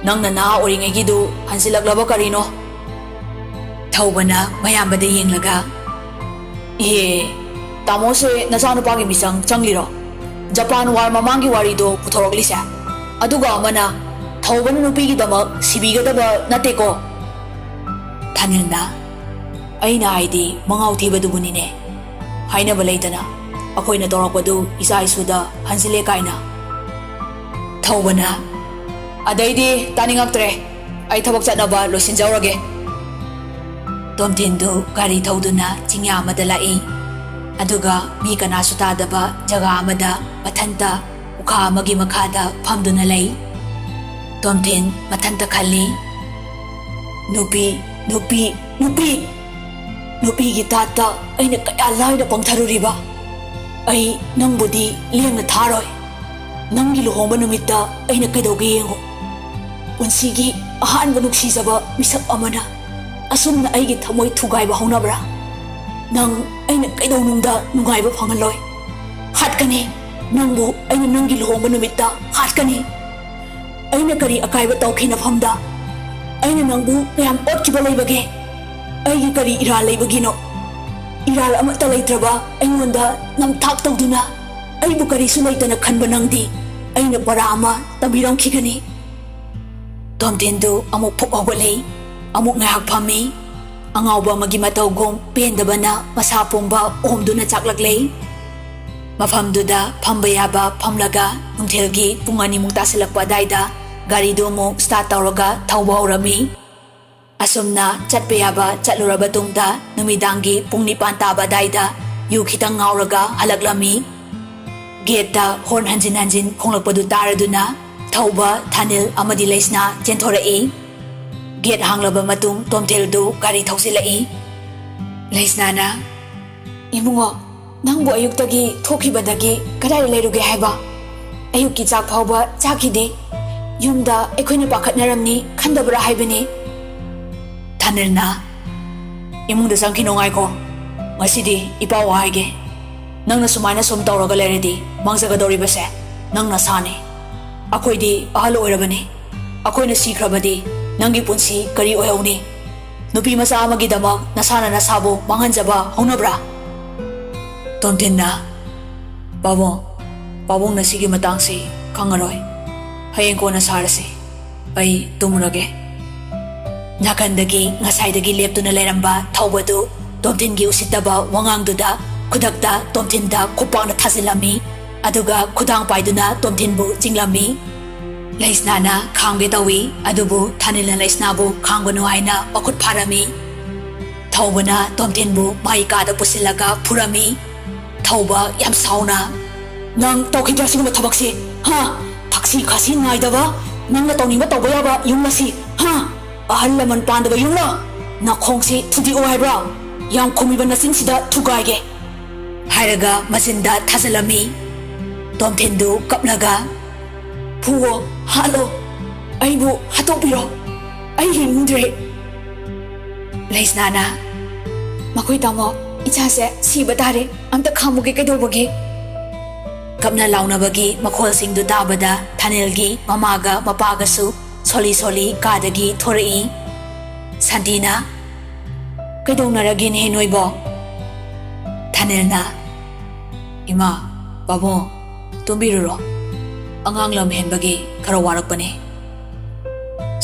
ꯅꯪꯅ ꯅꯍꯥ ꯑꯣꯏꯔꯤꯉꯩꯒꯤꯗꯨ ꯍꯟꯖꯤꯜꯂꯛꯂꯕ ꯀꯔꯤꯅꯣ?" ꯊꯧꯕꯅ ꯃꯌꯥꯝꯕꯗ ꯌꯦꯡꯂꯒ, "ꯏꯍꯦ, ꯇꯥꯃꯣꯁꯦ ꯅꯆꯥꯅꯨꯄꯥꯒꯤ ꯃꯤꯆꯪ ꯆꯪꯂꯤꯔꯣ? ꯖꯄꯥꯟ ꯋꯥꯔ ꯃꯃꯥꯡꯒꯤ ꯋꯥꯔꯤꯗꯣ ꯄꯨꯊꯣꯔꯛꯂꯤꯁꯦ? ꯑꯗꯨꯒ ꯑꯃꯅ ꯊꯧꯕꯅ ꯅꯨꯄꯤꯒꯤꯗꯃꯛ ꯁꯤꯕꯤꯒꯗꯕ ꯅꯠꯇꯦꯀꯣ?" ꯊꯥꯅꯤꯜꯅ, "ꯑꯩꯅ ꯍꯥꯏꯗꯤ ꯃꯉꯥꯎ ꯊꯤꯕꯗꯨꯕꯨꯅꯤꯅꯦ꯫ ꯍꯥꯏꯅꯕ ꯂꯩꯗꯅ, ꯑꯩꯈꯣꯏꯅ ꯇꯧꯔꯛꯄꯗꯨ ꯏꯆꯥ ꯏꯁꯨꯗ ꯍꯟꯖꯤꯜꯂꯦ ꯀꯥꯏꯅ꯫" ꯊꯧꯕꯅ, "ꯑꯗꯩꯗꯤ ꯇꯥꯅꯤꯡꯉꯛꯇ꯭ꯔꯦ꯫ ꯑꯩ ꯊꯕꯛ ꯆꯠꯅꯕ ꯂꯣꯏꯁꯤꯟꯖꯧꯔꯒꯦ꯫" ꯇꯣꯝꯊꯤꯟꯗꯨ ꯒꯥꯔꯤ ꯊꯧꯗꯨꯅ ꯆꯤꯡꯌꯥ ꯑꯃꯗ ꯂꯥꯛꯏ꯫ ꯑꯗꯨꯒ ꯃꯤ ꯀꯅꯥꯁꯨ ꯇꯥꯗꯕ ꯖꯒꯥ ꯑꯃꯗ ꯃꯊꯟꯇ ꯎꯈꯥ ꯑꯃꯒꯤ ꯃꯈꯥꯗ ꯐꯝꯗꯨꯅ ꯂꯩ꯫ ꯇꯣꯝꯊꯤꯟ ꯃꯊꯟꯇ ꯈꯜꯂꯤ, "ꯅꯨꯄꯤ, ꯅꯨꯄꯤ, ꯅꯨꯄꯤ! ꯅꯨꯄꯤꯒꯤ ꯇꯥꯠꯇ ꯑꯩꯅ ꯀꯌꯥ ꯂꯥꯏꯅ ꯄꯪꯊꯔꯨꯔꯤꯕ! ꯑꯩ ꯅꯪꯕꯨꯗꯤ ꯂꯦꯡꯅ ꯊꯥꯔꯣꯏ꯫ ꯅꯪꯒꯤ ꯂꯨꯍꯣꯡꯕ ꯅꯨꯃꯤꯠꯇ ꯑꯩꯅ ꯀꯩꯗꯧꯒꯦ ꯌꯦꯡꯉꯨ꯫ ꯄꯨꯟꯁꯤꯒꯤ ꯑꯍꯥꯟꯕ ꯅꯨꯡꯁꯤꯖꯕ ꯃꯤꯁꯛ ꯑꯃꯅ ꯑꯁꯨꯝꯅ ꯑꯩꯒꯤ ꯊꯃꯣꯏ ꯊꯨꯒꯥꯏꯕ ꯍꯧꯅꯕ꯭ꯔꯥ? ꯅꯪ ꯑꯩꯅ ꯀꯩꯗꯧꯅꯨꯡꯗ ꯅꯨꯡꯉꯥꯏꯕ ꯐꯪꯍꯜꯂꯣꯏ꯫ ꯍꯥꯠꯀꯅꯤ꯫ ꯅꯪꯕꯨ ꯑꯩꯅ ꯅꯪꯒꯤ ꯂꯨꯍꯣꯡꯕ ꯅꯨꯃꯤꯠꯇ ꯍꯥꯠꯀꯅꯤ꯫ ꯑꯩꯅ ꯀꯔꯤ ꯑꯀꯥꯏꯕ ꯇꯧꯈꯤ ꯅꯐꯝꯗ? ꯑꯩꯅ ꯅꯪꯕꯨ ꯀꯌꯥꯝ ꯑꯣꯠꯈꯤꯕ ꯂꯩꯕꯒꯦ? ꯑꯩꯒꯤ ꯀꯔꯤ ꯏꯔꯥꯜ ꯂꯩꯕꯒꯤꯅꯣ? ꯏꯔꯥꯜ ꯑꯃꯠꯇ ꯂꯩꯇ꯭ꯔꯕ ꯑꯩꯉꯣꯟꯗ ꯅꯝꯊꯥꯛ ꯇꯧꯗꯨꯅ ꯑꯩꯕꯨ ꯀꯔꯤꯁꯨ ꯂꯩꯇꯅ ꯈꯟꯕ ꯅꯪꯗꯤ ꯑꯩꯅ ꯄꯔꯥ ꯑꯃ ꯇꯝꯕꯤꯔꯝꯈꯤꯒꯅꯤ꯫" ꯇꯣꯝꯊꯤꯟꯗꯨ ꯑꯃꯨꯛ ꯐꯨꯛ ꯍꯧꯒꯠꯂꯤ꯫ ꯑꯃꯨꯛ ꯉꯥꯏꯍꯥꯛ ꯐꯝꯃꯤ꯫ ꯑꯉꯥꯎꯕ ꯑꯃꯒꯤ ꯃꯇꯧꯒꯨꯝ ꯄꯦꯟꯗꯕꯅ ꯃꯁꯥ ꯄꯨꯝꯕ ꯑꯣꯝꯗꯨꯅ ꯆꯥꯛꯂꯛꯂꯤ꯫ ꯃꯐꯝꯗꯨꯗ ꯐꯝꯕ ꯌꯥꯕ ꯐꯝꯂꯒ ꯅꯨꯡꯊꯤꯜꯒꯤ ꯄꯨꯡ ꯑꯅꯤꯃꯨꯛ ꯇꯥꯁꯤꯜꯂꯛꯄ ꯑꯗꯥꯏꯗ ꯒꯥꯔꯤꯗꯨ ꯑꯃꯨꯛ start ꯇꯧꯔꯒ ꯊꯧꯕ ꯍꯧꯔꯝꯃꯤ꯫ ꯑꯁꯨꯝꯅ ꯆꯠꯄ ꯌꯥꯕ ꯆꯠꯂꯨꯔꯕ ꯇꯨꯡꯗ ꯅꯨꯃꯤꯗꯥꯡꯒꯤ ꯄꯨꯡ ꯅꯤꯄꯥꯟ ꯇꯥꯕ ꯑꯗꯥꯏꯗ ꯌꯨ ꯈꯤꯇꯪ ꯉꯥꯎꯔꯒ ꯍꯜꯂꯛꯂꯝꯃꯤ꯫ Gateꯇ horn ꯍꯟꯖꯤꯟ ꯍꯟꯖꯤꯟ ꯈꯣꯡꯂꯛꯄꯗꯨ ꯇꯥꯔꯗꯨꯅ ꯊꯧꯕ ꯊꯥꯅꯤꯜ ꯑꯃꯗꯤ ꯂꯩꯁꯅꯥ ꯆꯦꯟꯊꯣꯔꯛꯏ꯫ Gate ꯍꯥꯡꯂꯕ ꯃꯇꯨꯡ ꯇꯣꯝꯊꯤꯜꯗꯨ ꯒꯥꯔꯤ ꯊꯧꯖꯤꯜꯂꯛꯏ꯫ ꯂꯩꯁꯅꯥꯅ, "ꯏꯕꯨꯡꯉꯣ, ꯅꯪꯕꯨ ꯑꯌꯨꯛꯇꯒꯤ ꯊꯣꯛꯈꯤꯕꯗꯒꯤ ꯀꯗꯥꯏꯗ ꯂꯩꯔꯨꯒꯦ ꯍꯥꯏꯕ? ꯑꯌꯨꯛꯀꯤ ꯆꯥꯛ ꯐꯥꯎꯕ ꯆꯥꯈꯤꯗꯦ꯫ ꯌꯨꯝꯗ ꯑꯩꯈꯣꯏꯅ ꯄꯥꯈꯠꯅꯔꯝꯅꯤ ꯈꯟꯗꯕ꯭ꯔꯥ ꯍꯥꯏꯕꯅꯤ?" ꯊꯥꯅꯤꯜꯅ, "ꯏꯃꯨꯡꯗ ꯆꯪꯈꯤꯅꯣ, ꯉꯥꯏꯈꯣ꯫ ꯉꯁꯤꯗꯤ ꯏꯄꯥꯎ ꯍꯥꯏꯒꯦ꯫ ꯅꯪꯅ ꯁꯨꯃꯥꯏꯅ ꯁꯨꯝ ꯇꯧꯔꯒ ꯂꯩꯔꯗꯤ ꯃꯥꯡꯖꯒꯗꯧꯔꯤꯕꯁꯦ ꯅꯪ ꯅꯁꯥꯅꯤ꯫ ꯑꯩꯈꯣꯏꯗꯤ ꯑꯍꯜ ꯑꯣꯏꯔꯕꯅꯤ꯫ ꯑꯩꯈꯣꯏꯅ ꯁꯤꯈ꯭ꯔꯕꯗꯤ ꯅꯪꯒꯤ ꯄꯨꯟꯁꯤ ꯀꯔꯤ ꯑꯣꯏꯍꯧꯅꯤ? ꯅꯨꯄꯤ ꯃꯆꯥ ꯑꯃꯒꯤꯗꯃꯛ ꯅꯁꯥꯅ ꯅꯁꯥꯕꯨ ꯃꯥꯡꯍꯟꯖꯕ ꯍꯧꯅꯕ꯭ꯔꯥ?" ꯇꯣꯝꯊꯤꯟꯅ, "ꯄꯥꯕꯨꯡ, ꯄꯥꯕꯨꯡꯅ ꯁꯤꯒꯤ ꯃꯇꯥꯡꯁꯤ ꯈꯪꯉꯔꯣꯏ꯫ ꯍꯌꯦꯡ ꯀꯣꯟꯅ ꯁꯥꯔꯁꯤ꯫ ꯑꯩ ꯇꯨꯝꯃꯨꯔꯒꯦ꯫" ꯅꯥꯀꯟꯗꯒꯤ ꯉꯁꯥꯏꯗꯒꯤ ꯂꯦꯞꯇꯨꯅ ꯂꯩꯔꯝꯕ ꯊꯧꯕꯗꯨ ꯇꯣꯝꯊꯤꯟꯒꯤ ꯎꯁꯤꯠꯇꯕ ꯋꯥꯉꯥꯡꯗꯨꯗ ꯈꯨꯗꯛꯇ ꯇꯣꯝꯊꯤꯟꯗ ꯈꯨꯄꯥꯛꯅ ꯊꯥꯖꯤꯜꯂꯝꯃꯤ꯫ ꯑꯗꯨꯒ ꯈꯨꯗꯥꯡ ꯄꯥꯏꯗꯨꯅ ꯇꯣꯝꯊꯤꯟꯕꯨ ꯆꯤꯡꯂꯝꯃꯤ꯫ ꯂꯩꯁꯅꯥꯅ ꯈꯥꯝꯒꯦ ꯇꯧꯏ, ꯑꯗꯨꯕꯨ ꯊꯥꯅꯤꯜꯅ ꯂꯩꯁꯅꯥꯕꯨ ꯈꯥꯝꯒꯅꯨ ꯍꯥꯏꯅ ꯃꯈꯨꯠ ꯐꯥꯔꯝꯃꯤ꯫ ꯊꯧꯕꯅ ꯇꯣꯝꯊꯤꯟꯕꯨ ꯃꯥꯒꯤ ꯀꯥꯗ ꯄꯨꯁꯤꯜꯂꯒ ꯐꯨꯔꯝꯃꯤ꯫ ꯊꯧꯕ ꯌꯥꯝ ꯁꯥꯎꯅ, "ꯅꯪ ꯇꯧꯈꯤꯗ꯭ꯔꯥ ꯁꯤꯒꯨꯝꯕ ꯊꯕꯛꯁꯤ? ꯍꯥ? ꯊꯛꯁꯤ ꯈꯥꯁꯤ ꯅꯥꯏꯗꯕ, ꯅꯪꯅ ꯇꯧꯅꯤꯡꯕ ꯇꯧꯕ ꯌꯥꯕ ꯌꯨꯝ ꯑꯁꯤ, ꯍꯥ? ꯑꯍꯜ ꯂꯃꯟ ꯄꯥꯟꯗꯕ ꯌꯨꯝꯂꯣ? ꯅꯈꯣꯡꯁꯤ ꯊꯨꯗꯦꯛꯑꯣ ꯍꯥꯏꯕ꯭ꯔꯥ? ꯌꯥꯝ ꯈꯨꯝꯃꯤꯕ ꯅꯆꯤꯟꯁꯤꯗ ꯊꯨꯒꯥꯏꯒꯦ!" ꯍꯥꯏꯔꯒ ꯃꯆꯤꯟꯗ ꯊꯥꯖꯤꯜꯂꯝꯃꯤ꯫ ꯇꯣꯝꯊꯤꯟꯗꯨ ꯀꯞꯂꯒ, "ꯐꯨꯋꯣ, ꯍꯥꯠꯂꯣ, ꯑꯩꯕꯨ ꯍꯥꯠꯇꯣꯛꯄꯤꯔꯣ, ꯑꯩ ꯍꯤꯡꯅꯤꯡꯗ꯭ꯔꯦ!" ꯂꯩꯁꯅꯥꯅ, "ꯃꯈꯣꯏ ꯇꯥꯃꯣ, ꯏꯆꯥꯁꯦ ꯁꯤꯕ ꯇꯥꯔꯦ, ꯑꯝꯇ ꯈꯥꯝꯃꯨꯒꯦ, ꯀꯩꯗꯧꯕꯒꯦ?" ꯀꯞꯅ ꯂꯥꯎꯅꯕꯒꯤ ꯃꯈꯣꯜꯁꯤꯡꯗꯨ ꯇꯥꯕꯗ ꯊꯥꯅꯤꯜꯒꯤ ꯃꯃꯥꯒ ꯃꯄꯥꯒꯁꯨ ꯁꯣꯜꯂꯤ ꯁꯣꯜꯂꯤ ꯀꯥꯗꯒꯤ ꯊꯣꯔꯛꯏ꯫ ꯁꯥꯟꯇꯤꯅ, "ꯀꯩꯗꯧꯅꯔꯒꯦꯅꯦꯍꯦ ꯅꯣꯏꯕꯣ?" ꯊꯥꯅꯤꯜꯅ, "ꯏꯃꯥ, ꯄꯥꯕꯨꯡ, ꯇꯨꯝꯕꯤꯔꯨꯔꯣ꯫ ꯑꯉꯥꯡ ꯂꯝ ꯍꯦꯟꯕꯒꯤ ꯈꯔ ꯋꯥꯔꯛꯄꯅꯤ꯫"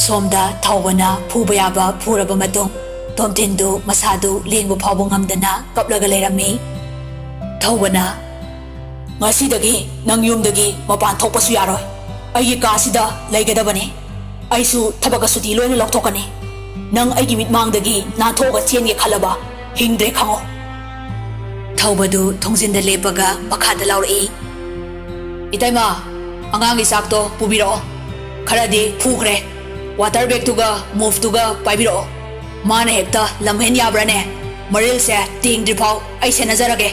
ꯁꯣꯝꯗ ꯊꯧꯕꯅ ꯐꯨꯕ ꯌꯥꯕ ꯐꯨꯔꯕ ꯃꯇꯨꯡ, ꯇꯣꯝꯊꯤꯟꯗꯨ ꯃꯁꯥꯗꯨ ꯂꯦꯡꯕ ꯐꯥꯎꯕ ꯉꯝꯗꯅ ꯀꯞꯂꯒ ꯂꯩꯔꯝꯃꯤ꯫ ꯊꯧꯕꯅ, "ꯉꯁꯤꯗꯒꯤ ꯅꯪ ꯌꯨꯝꯗꯒꯤ ꯃꯄꯥꯟ ꯊꯣꯛꯄꯁꯨ ꯌꯥꯔꯣꯏ꯫ ꯑꯩꯒꯤ ꯀꯥꯁꯤꯗ ꯂꯩꯒꯗꯕꯅꯤ꯫ ꯑꯩꯁꯨ ꯊꯕꯛꯀ ꯁꯨꯇꯤ ꯂꯣꯏꯅ ꯂꯧꯊꯣꯛꯀꯅꯤ꯫ ꯅꯪ ꯑꯩꯒꯤ ꯃꯤꯠꯃꯥꯡꯗꯒꯤ ꯅꯥꯟꯊꯣꯛꯑꯒ ꯆꯦꯟꯒꯦ ꯈꯜꯂꯕ ꯍꯤꯡꯗ꯭ꯔꯦ ꯈꯪꯉꯣ꯫" ꯊꯧꯕꯗꯨ ꯊꯣꯡꯖꯤꯟꯗ ꯂꯦꯞꯄꯒ ꯃꯈꯥꯗ ꯂꯥꯎꯔꯛꯏ, "ꯏꯇꯩꯃ, ꯑꯉꯥꯡꯒꯤ ꯆꯥꯛꯇꯣ ꯄꯨꯕꯤꯔꯛꯑꯣ꯫ ꯈꯔꯗꯤ ꯐꯨꯈ꯭ꯔꯦ꯫ ꯋꯥꯇꯔ ꯕꯦꯒꯇꯨꯒ ꯃꯣꯞꯇꯨꯒ ꯄꯥꯏꯕꯤꯔꯛꯑꯣ꯫ ꯃꯥꯅ ꯍꯦꯛꯇ ꯂꯝꯍꯦꯟ ꯌꯥꯕ꯭ꯔꯥꯅꯦ? ꯃꯔꯤꯜꯁꯦ ꯇꯦꯡꯗ꯭ꯔꯤꯐꯥꯎ ꯑꯩ ꯁꯦꯟꯅꯖꯔꯒꯦ꯫"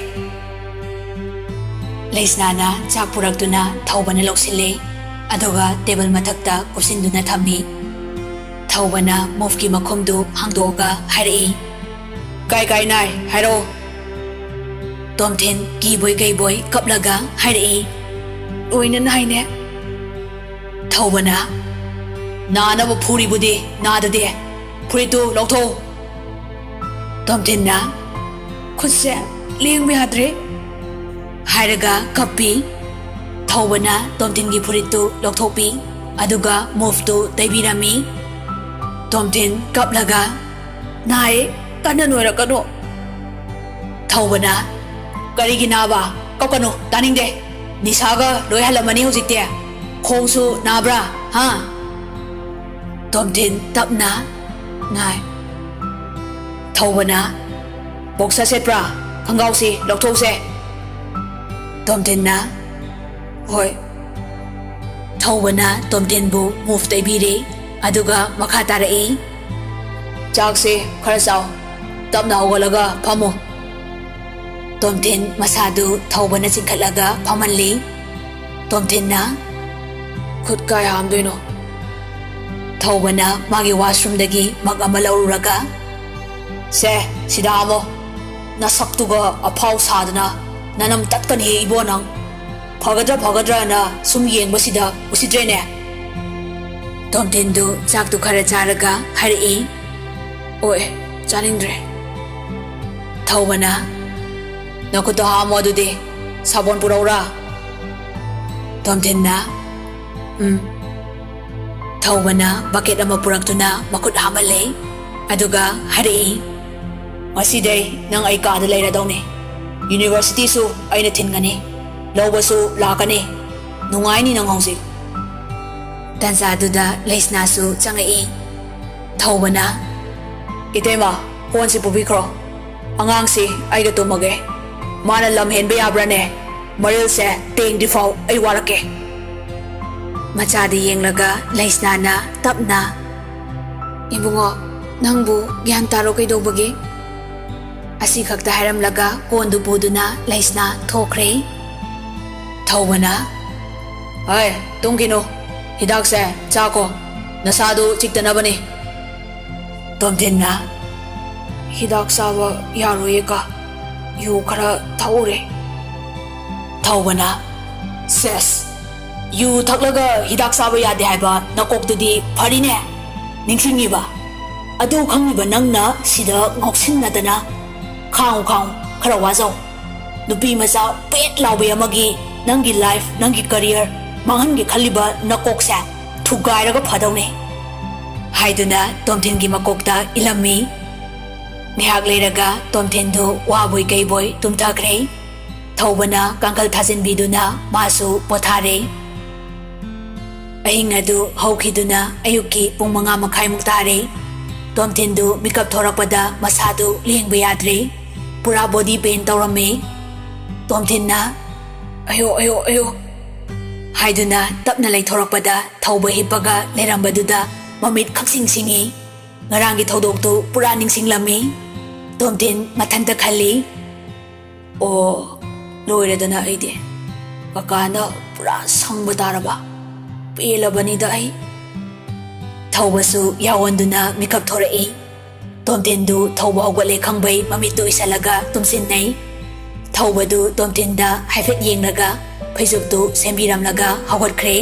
ꯂꯩꯁꯅꯥꯅ ꯆꯥꯛ ꯄꯨꯔꯛꯇꯨꯅ ꯊꯧꯕꯅ ꯂꯧꯁꯤꯜꯂꯦ, ꯑꯗꯨꯒ ꯇꯦꯕꯜ ꯃꯊꯛꯇ ꯀꯨꯞꯁꯤꯟꯗꯨꯅ ꯊꯝꯃꯤ꯫ ꯊꯧꯕꯅ ꯃꯣꯞꯀꯤ ꯃꯈꯨꯝꯗꯨ ꯍꯥꯡꯗꯣꯛꯑꯒ ꯍꯥꯏꯔꯛꯏ, "ꯀꯥꯏ ꯀꯥꯏ ꯅꯥꯏ ꯍꯥꯏꯔꯛꯑꯣ꯫" ꯇꯣꯝꯊꯤꯟ ꯀꯤꯕꯣꯏ ꯀꯩꯕꯣꯏ ꯀꯞꯂꯒ ꯍꯥꯏꯔꯛꯏ, "ꯂꯣꯏꯅ ꯅꯥꯏꯅꯦ꯫" ꯊꯧꯕꯅ, "ꯅꯥꯅꯕ ꯐꯨꯔꯤꯕꯨꯗꯤ, ꯅꯥꯗꯗꯤ꯫ ꯐꯨꯔꯤꯠꯇꯨ ꯂꯧꯊꯣꯛꯎ꯫" ꯇꯣꯝꯊꯤꯟꯅ, "ꯈꯨꯠꯁꯦ ꯂꯦꯡꯕ ꯌꯥꯗ꯭ꯔꯦ" ꯍꯥꯏꯔꯒ ꯀꯞꯄꯤ꯫ ꯊꯧꯕꯅ ꯇꯣꯝꯊꯤꯟꯒꯤ ꯐꯨꯔꯤꯠꯇꯨ ꯂꯧꯊꯣꯛꯄꯤ, ꯑꯗꯨꯒ ꯃꯣꯞꯇꯨ ꯇꯩꯕꯤꯔꯝꯃꯤ꯫ ꯇꯣꯝꯊꯤꯟ ꯀꯞꯂꯒ, "ꯅꯥꯏ, ꯀꯟꯅ ꯅꯣꯏꯔꯛꯀꯅꯨ꯫" ꯊꯧꯕꯅ, "ꯀꯔꯤꯒꯤ ꯅꯥꯕ? ꯀꯞꯀꯅꯨ, ꯇꯥꯅꯤꯡꯗꯦ꯫ ꯅꯤꯁꯥꯒ ꯂꯣꯏ ꯍꯜꯂꯝꯃꯅꯤ ꯍꯧꯖꯤꯛꯇꯤ꯫ ꯈꯣꯡꯁꯨ ꯅꯥꯕ꯭ꯔꯥ, ꯍꯥ?" ꯇꯣꯝꯊꯤꯟ ꯇꯞꯅ, "ꯅꯥꯏ꯫" ꯊꯧꯕꯅ, "ꯕꯣꯛꯁꯔ ꯁꯦꯠꯄ꯭ꯔꯥ? ꯈꯪꯒꯥꯎꯁꯤ ꯂꯧꯊꯣꯛꯁꯦ꯫" ꯇꯣꯝꯊꯤꯟꯅ, "ꯍꯣꯏ꯫" ꯊꯧꯕꯅ ꯇꯣꯝꯊꯤꯟꯕꯨ ꯃꯣꯞ ꯇꯩꯕꯤꯔꯦ, ꯑꯗꯨꯒ ꯃꯈꯥ ꯇꯥꯔꯛꯏ, "ꯆꯥꯛꯁꯦ ꯈꯔ ꯆꯥꯎ, ꯇꯞꯅ ꯍꯧꯒꯠꯂꯒ ꯐꯝꯃꯨ꯫" ꯇꯣꯝꯊꯤꯟ ꯃꯁꯥꯗꯨ ꯊꯧꯕꯅ ꯆꯤꯡꯈꯠꯂꯒ ꯐꯝꯍꯜꯂꯤ꯫ ꯇꯣꯝꯊꯤꯟꯅ, "ꯈꯨꯠ ꯀꯥꯏ ꯍꯥꯝꯗꯣꯏꯅꯣ?" ꯊꯧꯕꯅ ꯃꯥꯒꯤ ꯋꯥꯁꯔꯨꯝꯗꯒꯤ ꯃꯛ ꯑꯃ ꯂꯧꯔꯨꯔꯒ, "ꯁꯦ, ꯁꯤꯗ ꯍꯥꯝꯃꯣ꯫ ꯅꯁꯛꯇꯨꯒ ꯑꯐꯥꯎ ꯁꯥꯗꯅ ꯅꯅꯝ ꯇꯠꯀꯅꯤꯍꯦ ꯏꯕꯣ ꯅꯪ꯫ ꯐꯒꯗ꯭ꯔꯥ ꯐꯒꯗ꯭ꯔꯥꯅ ꯁꯨꯝ ꯌꯦꯡꯕꯁꯤꯗ ꯎꯁꯤꯠꯇ꯭ꯔꯦꯅꯦ꯫" ꯇꯣꯝꯊꯤꯟꯗꯨ ꯆꯥꯛꯇꯨ ꯈꯔ ꯆꯥꯔꯒ ꯍꯥꯏꯔꯛꯏ, "ꯑꯣꯏ, ꯆꯥꯅꯤꯡꯗ꯭ꯔꯦ꯫" ꯊꯧꯕꯅ, "ꯅꯈꯨꯠꯇꯣ ꯍꯥꯝꯃꯣ ꯑꯗꯨꯗꯤ꯫ ꯁꯥꯄꯣꯟ ꯄꯨꯔꯛꯎꯔꯥ?" ꯇꯣꯝꯊꯤꯟꯅ, "ꯎꯝ꯫" ꯊꯧꯕꯅ ꯕꯀꯦꯠ ꯑꯃ ꯄꯨꯔꯛꯇꯨꯅ ꯃꯈꯨꯠ ꯍꯥꯝꯍꯜꯂꯦ꯫ ꯑꯗꯨꯒ ꯍꯥꯏꯔꯛꯏ, "ꯉꯁꯤꯗꯩ ꯅꯪ ꯑꯩ ꯀꯥꯗ ꯂꯩꯔꯗꯧꯅꯤ꯫ ꯌꯨꯅꯤꯚꯔꯁꯤꯇꯤꯁꯨ ꯑꯩꯅ ꯊꯤꯟꯒꯅꯤ꯫ ꯂꯧꯕꯁꯨ ꯂꯥꯛꯀꯅꯤ꯫ ꯅꯨꯡꯉꯥꯏꯅꯤ ꯅꯪ ꯍꯧꯖꯤꯛ꯫" ꯇꯥꯟꯖꯥꯗꯨꯗ ꯂꯩꯁꯅꯥꯁꯨ ꯆꯪꯉꯛꯏ꯫ ꯊꯧꯕꯅ, "ꯏꯇꯩꯃ, ꯀꯣꯟꯁꯤ ꯄꯨꯕꯤꯈ꯭ꯔꯣ꯫ ꯑꯉꯥꯡꯁꯤ ꯑꯩꯒ ꯇꯨꯝꯃꯒꯦ꯫ ꯃꯥꯅ ꯂꯝ ꯍꯦꯟꯕ ꯌꯥꯕ꯭ꯔꯥꯅꯦ? ꯃꯔꯤꯜꯁꯦ ꯇꯦꯡꯗ꯭ꯔꯤꯐꯥꯎ ꯑꯩ ꯋꯥꯔꯛꯀꯦ꯫" ꯃꯆꯥꯗ ꯌꯦꯡꯂꯒ ꯂꯩꯁꯅꯥꯅ ꯇꯞꯅ, "ꯏꯕꯨꯡꯉꯣ, ꯅꯪꯕꯨ ꯒ꯭ꯌꯥꯟ ꯇꯥꯔꯣ ꯀꯩꯗꯧꯕꯒꯦ?" ꯑꯁꯤ ꯈꯛꯇ ꯍꯥꯏꯔꯝꯂꯒ ꯀꯣꯟꯗꯨ ꯄꯨꯗꯨꯅ ꯂꯩꯁꯅꯥ ꯊꯣꯛꯈ꯭ꯔꯦ꯫ ꯊꯧꯕꯅ, "ꯍꯣꯏ, ꯇꯨꯝꯈꯤꯅꯨ꯫ ꯍꯤꯗꯥꯛꯁꯦ ꯆꯥꯈꯣ꯫ ꯅꯁꯥꯗꯨ ꯆꯤꯛꯇꯅꯕꯅꯤ꯫" ꯇꯣꯝꯊꯤꯟꯅ, "ꯍꯤꯗꯥꯛ ꯆꯥꯕ ꯌꯥꯔꯣꯏꯌꯦ ꯀꯥ, ꯌꯨ ꯈꯔ ꯊꯛꯎꯔꯦ꯫" ꯊꯧꯕꯅ, "ꯁꯦꯁ, ꯌꯨ ꯊꯛꯂꯒ ꯍꯤꯗꯥꯛ ꯆꯥꯕ ꯌꯥꯗꯦ ꯍꯥꯏꯕ ꯅꯀꯣꯛꯇꯨꯗꯤ ꯐꯔꯤꯅꯦ꯫ ꯅꯤꯡꯁꯤꯡꯉꯤꯕ? ꯑꯗꯨ ꯈꯪꯉꯤꯕ ꯅꯪꯅ ꯁꯤꯗ ꯉꯥꯎꯁꯤꯟꯅꯗꯅ꯫ ꯈꯥꯡꯉꯨ, ꯈꯥꯡꯉꯨ, ꯈꯔ ꯋꯥꯖꯧ꯫ ꯅꯨꯄꯤ ꯃꯆꯥ ꯄꯦꯠ ꯂꯥꯎꯕꯤ ꯑꯃꯒꯤ ꯅꯪꯒꯤ ꯂꯥꯏꯐ, ꯅꯪꯒꯤ ꯀꯔꯤꯌꯔ ꯃꯥꯡꯍꯟꯒꯦ ꯈꯜꯂꯤꯕ ꯅꯀꯣꯛꯁꯦ ꯊꯨꯒꯥꯏꯔꯒ ꯐꯗꯧꯅꯦ꯫" ꯍꯥꯏꯗꯨꯅ ꯇꯣꯝꯊꯤꯟꯒꯤ ꯃꯀꯣꯛꯇ ꯏꯜꯂꯝꯃꯤ꯫ ꯉꯥꯏꯍꯥꯛ ꯂꯩꯔꯒ ꯇꯣꯝꯊꯤꯟꯗꯨ ꯋꯥꯕꯣꯏ ꯀꯩꯕꯣꯏ ꯇꯨꯝꯊꯈ꯭ꯔꯦ꯫ ꯊꯧꯕꯅ ꯀꯥꯡꯈꯜ ꯊꯥꯖꯤꯟꯕꯤꯗꯨꯅ ꯃꯥꯁꯨ ꯄꯣꯊꯥꯔꯦ꯫ ꯑꯍꯤꯡ ꯑꯗꯨ ꯍꯧꯈꯤꯗꯨꯅ ꯑꯌꯨꯛꯀꯤ ꯄꯨꯡ ꯃꯉꯥ ꯃꯈꯥꯏꯃꯨꯛ ꯇꯥꯔꯦ꯫ ꯇꯣꯝꯊꯤꯟꯗꯨ ꯃꯤꯀꯞ ꯊꯣꯔꯛꯄꯗ ꯃꯁꯥꯗꯨ ꯂꯦꯡꯕ ꯌꯥꯗ꯭ꯔꯦ꯫ ꯄꯨꯔꯥ ꯕꯣꯗꯤ ꯄꯦꯟ ꯇꯧꯔꯝꯃꯦ꯫ ꯇꯣꯝꯊꯤꯟꯅ, "ꯑꯌꯣ, ꯑꯌꯣ, ꯑꯌꯣ" ꯍꯥꯏꯗꯨꯅ ꯇꯞꯅ ꯂꯩꯊꯣꯔꯛꯄꯗ ꯊꯧꯕ ꯍꯤꯞꯄꯒ ꯂꯩꯔꯝꯕꯗꯨꯗ ꯃꯃꯤꯠ ꯈꯛꯁꯤꯡ ꯁꯤꯡꯉꯤ꯫ ꯉꯔꯥꯡꯒꯤ ꯊꯧꯗꯣꯛꯇꯨ ꯄꯨꯔꯥ ꯅꯤꯡꯁꯤꯡꯂꯝꯃꯤ꯫ ꯇꯣꯝꯊꯤꯟ ꯃꯊꯟꯇ ꯈꯜꯂꯤ, "ꯑꯣ, ꯂꯣꯏꯔꯦꯗꯅ ꯑꯩꯗꯤ꯫ ꯀꯀꯥꯅ ꯄꯨꯔꯥ ꯁꯪꯕ ꯇꯥꯔꯕ꯫ ꯄꯦꯜꯂꯕꯅꯤꯗ ꯑꯩ꯫" ꯊꯧꯕꯁꯨ ꯌꯥꯑꯣꯟꯗꯨꯅ ꯃꯤꯀꯞ ꯊꯣꯔꯛꯏ꯫ ꯇꯣꯝꯊꯤꯟꯗꯨ ꯊꯧꯕ ꯍꯧꯒꯠꯂꯦ ꯈꯪꯕꯩ ꯃꯃꯤꯠꯇꯨ ꯎꯏꯁꯜꯂꯒ ꯇꯨꯝꯁꯤꯟꯅꯩ꯫ ꯊꯧꯕꯗꯨ ꯇꯣꯝꯊꯤꯟꯗ ꯍꯥꯏꯐꯦꯠ ꯌꯦꯡꯂꯒ ꯐꯩꯖꯨꯞꯇꯨ ꯁꯦꯝꯕꯤꯔꯝꯂꯒ ꯍꯧꯒꯠꯈ꯭ꯔꯦ꯫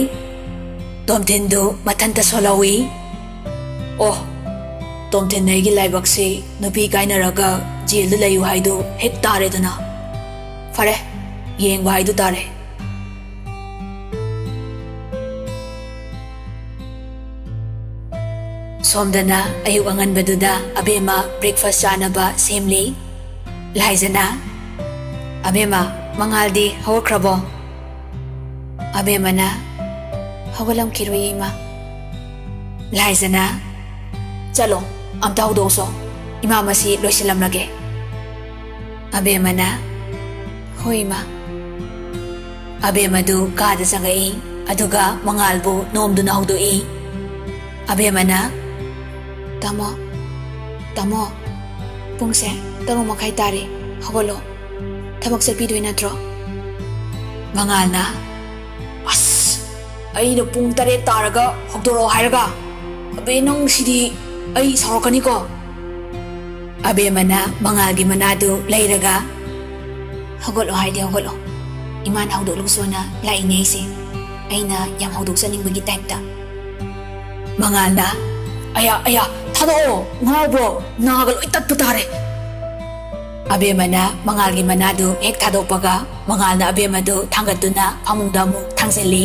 ꯇꯣꯝꯊꯤꯟꯗꯨ ꯃꯊꯟꯇ ꯁꯣꯜꯍꯧꯏ꯫ "ꯑꯣ, ꯇꯣꯝꯊꯤꯟ ꯑꯩꯒꯤ ꯂꯥꯏꯕꯛꯁꯤ ꯅꯨꯄꯤ ꯀꯥꯏꯅꯔꯒ ꯖꯦꯜꯗ ꯂꯩꯌꯨ ꯍꯥꯏꯗꯨ ꯍꯦꯛ ꯇꯥꯔꯦꯗꯅ꯫ ꯐꯔꯦ, ꯌꯦꯡꯕ ꯍꯥꯏꯗꯨ ꯇꯥꯔꯦ꯫" ꯁꯣꯝꯗꯅ ꯑꯌꯨꯛ ꯑꯉꯟꯕꯗꯨꯗ ꯑꯕꯦꯝꯃ breakfast ꯆꯥꯅꯕ ꯁꯦꯝꯂꯤ꯫ ꯂꯥꯏꯖꯅ, "ꯑꯕꯦꯝꯃ, ꯃꯉꯥꯜꯗꯤ ꯍꯧꯒꯠꯈ꯭ꯔꯕꯣ?" ꯑꯕꯦꯝꯃꯅ, "ꯍꯧꯒꯠꯂꯝꯈꯤꯔꯣꯏꯌꯦ, ꯏꯃꯥ꯫" ꯂꯥꯏꯖꯅ, "ꯆꯠꯂꯣ, ꯑꯝꯇ ꯍꯧꯗꯣꯛꯎꯁꯣ, ꯏꯃꯥ ꯃꯁꯤ ꯂꯣꯏꯁꯤꯜꯂꯝꯂꯒꯦ꯫" ꯑꯕꯦꯝꯃꯅ, "ꯍꯣꯏ, ꯏꯃꯥ꯫" ꯑꯕꯦꯝꯃꯗꯨ ꯀꯥꯗ ꯆꯪꯉꯛꯏ, ꯑꯗꯨꯒ ꯃꯉꯥꯜꯕꯨ ꯅꯣꯝꯗꯨꯅ ꯍꯧꯗꯣꯛꯏ꯫ ꯑꯕꯦꯝꯃꯅ, "ꯇꯥꯃꯣ, ꯇꯥꯃꯣ, ꯄꯨꯡꯁꯦ ꯇꯔꯨꯛ ꯃꯈꯥꯏ ꯇꯥꯔꯦ, ꯍꯧꯒꯠꯂꯣ꯫ ꯊꯕꯛ ꯆꯠꯄꯤꯗꯣꯏ ꯅꯠꯇ꯭ꯔꯣ?" ꯃꯉꯥꯜꯅ, "ꯑꯁ, ꯑꯩꯅ ꯄꯨꯡ ꯇꯔꯦꯠ ꯇꯥꯔꯒ ꯍꯧꯗꯣꯔꯛꯑꯣ ꯍꯥꯏꯔꯒ? ꯑꯕꯦ, ꯅꯪ ꯁꯤꯗꯤ, ꯑꯩ ꯁꯥꯎꯔꯛꯀꯅꯤꯀꯣ꯫" ꯑꯕꯦꯝꯃꯅ ꯃꯉꯥꯜꯒꯤ ꯃꯅꯥꯗꯨ ꯂꯩꯔꯒ, "ꯍꯧꯒꯠꯂꯣ ꯍꯥꯏꯗꯤ ꯍꯧꯒꯠꯂꯣ, ꯏꯃꯥꯅ ꯍꯧꯗꯣꯛꯂꯨꯁꯣꯅ ꯂꯥꯛꯏꯅꯦ ꯑꯩꯁꯦ, ꯑꯩꯅ ꯌꯥꯝ ꯍꯧꯗꯣꯛꯆꯅꯤꯡꯕꯒꯤ type ꯇ꯫" ꯃꯉꯥꯜꯅ, "ꯑꯌꯥ, ꯑꯌꯥ, ꯊꯥꯗꯣꯛꯑꯣ, ꯉꯥꯎꯕ꯭ꯔꯣ? ꯅꯥꯒ ꯂꯣꯏ ꯇꯠꯄ ꯇꯥꯔꯦ꯫" ꯑꯕꯦꯝꯃꯅ ꯃꯉꯥꯜꯒꯤ ꯃꯅꯥꯗꯨ ꯍꯦꯛ ꯊꯥꯗꯣꯛꯄꯒ, ꯃꯉꯥꯜꯅ ꯑꯕꯦꯝꯃꯗꯨ ꯊꯥꯡꯒꯠꯇꯨꯅ ꯐꯃꯨꯡꯗ ꯑꯃꯨꯛ ꯊꯥꯡꯖꯤꯜꯂꯤ꯫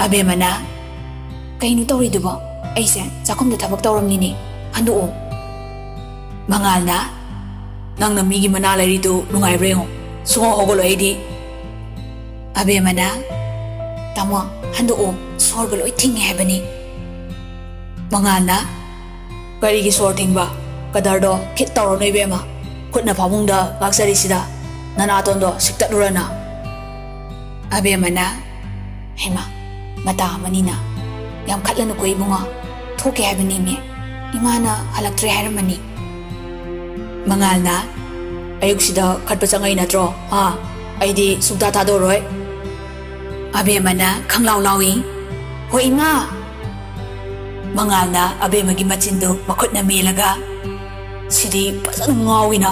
ꯑꯕꯦꯝꯃꯅ, "ꯀꯩꯅꯣ ꯇꯧꯔꯤꯗꯨꯕꯣ? ꯑꯩꯁꯦ ꯆꯥꯛꯈꯨꯝꯗ ꯊꯕꯛ ꯇꯧꯔꯝꯅꯤꯅꯦ, ꯍꯟꯗꯣꯛꯑꯣ꯫" ꯃꯉꯥꯜꯅ, "ꯅꯪꯅ ꯃꯤꯒꯤ ꯃꯅꯥ ꯂꯩꯔꯤꯗꯨ ꯅꯨꯡꯉꯥꯏꯕ꯭ꯔꯥ ꯌꯦꯡꯉꯣ, ꯁꯨꯡꯍꯧ ꯍꯧꯒꯠꯂꯣꯏ ꯑꯩꯗꯤ꯫" ꯑꯕꯦꯝꯃꯅ, "ꯇꯥꯃꯣ, ꯍꯟꯗꯣꯛꯑꯣ, ꯁꯣꯔꯒ ꯂꯣꯏ ꯊꯤꯡꯉꯦ ꯍꯥꯏꯕꯅꯤ꯫" ꯃꯉꯥꯜꯅ, "ꯀꯔꯤꯒꯤ ꯁꯣꯔ ꯊꯤꯡꯕ? ꯀꯗꯔꯗꯣ ꯈꯤꯠ ꯇꯧꯔꯅꯨ ꯏꯕꯦꯝꯃ, ꯈꯨꯠꯅ ꯐꯃꯨꯡꯗ ꯉꯥꯛꯆꯔꯤꯁꯤꯗ, ꯅꯅꯥꯇꯣꯟꯗꯣ ꯁꯤꯛꯇꯠꯂꯨꯔꯅ꯫" ꯑꯕꯦꯝꯃꯅ, "ꯍꯩꯃꯥ, ꯃꯇꯥ ꯑꯃꯅꯤꯅ, ꯌꯥꯝ ꯈꯠꯂꯅꯨꯀꯣ ꯏꯕꯨꯡꯉꯣ, ꯊꯣꯛꯀꯦ ꯍꯥꯏꯕꯅꯤꯅꯦ, ꯏꯃꯥꯅ ꯍꯜꯂꯛꯇ꯭ꯔꯦ ꯍꯥꯏꯔꯝꯃꯅꯤ꯫" ꯃꯉꯥꯜꯅ, "ꯑꯌꯨꯛꯁꯤꯗ ꯈꯠꯄ ꯆꯪꯉꯛꯏ ꯅꯠꯇ꯭ꯔꯣ? ꯍꯥ? ꯑꯩꯗꯤ ꯁꯨꯡꯊꯥ ꯊꯥꯗꯣꯔꯣꯏ꯫" ꯑꯕꯦꯝꯃꯅ ꯈꯪꯂꯥꯎ ꯂꯥꯎꯏ, "ꯍꯣꯏ ꯏꯃꯥ!" ꯃꯉꯥꯜꯅ ꯑꯕꯦꯝꯃꯒꯤ ꯃꯆꯤꯟꯗꯨ ꯃꯈꯨꯠꯅ ꯃꯦꯜꯂꯒ, "ꯁꯤꯗꯤ ꯐꯖꯅ ꯉꯥꯎꯏꯅ,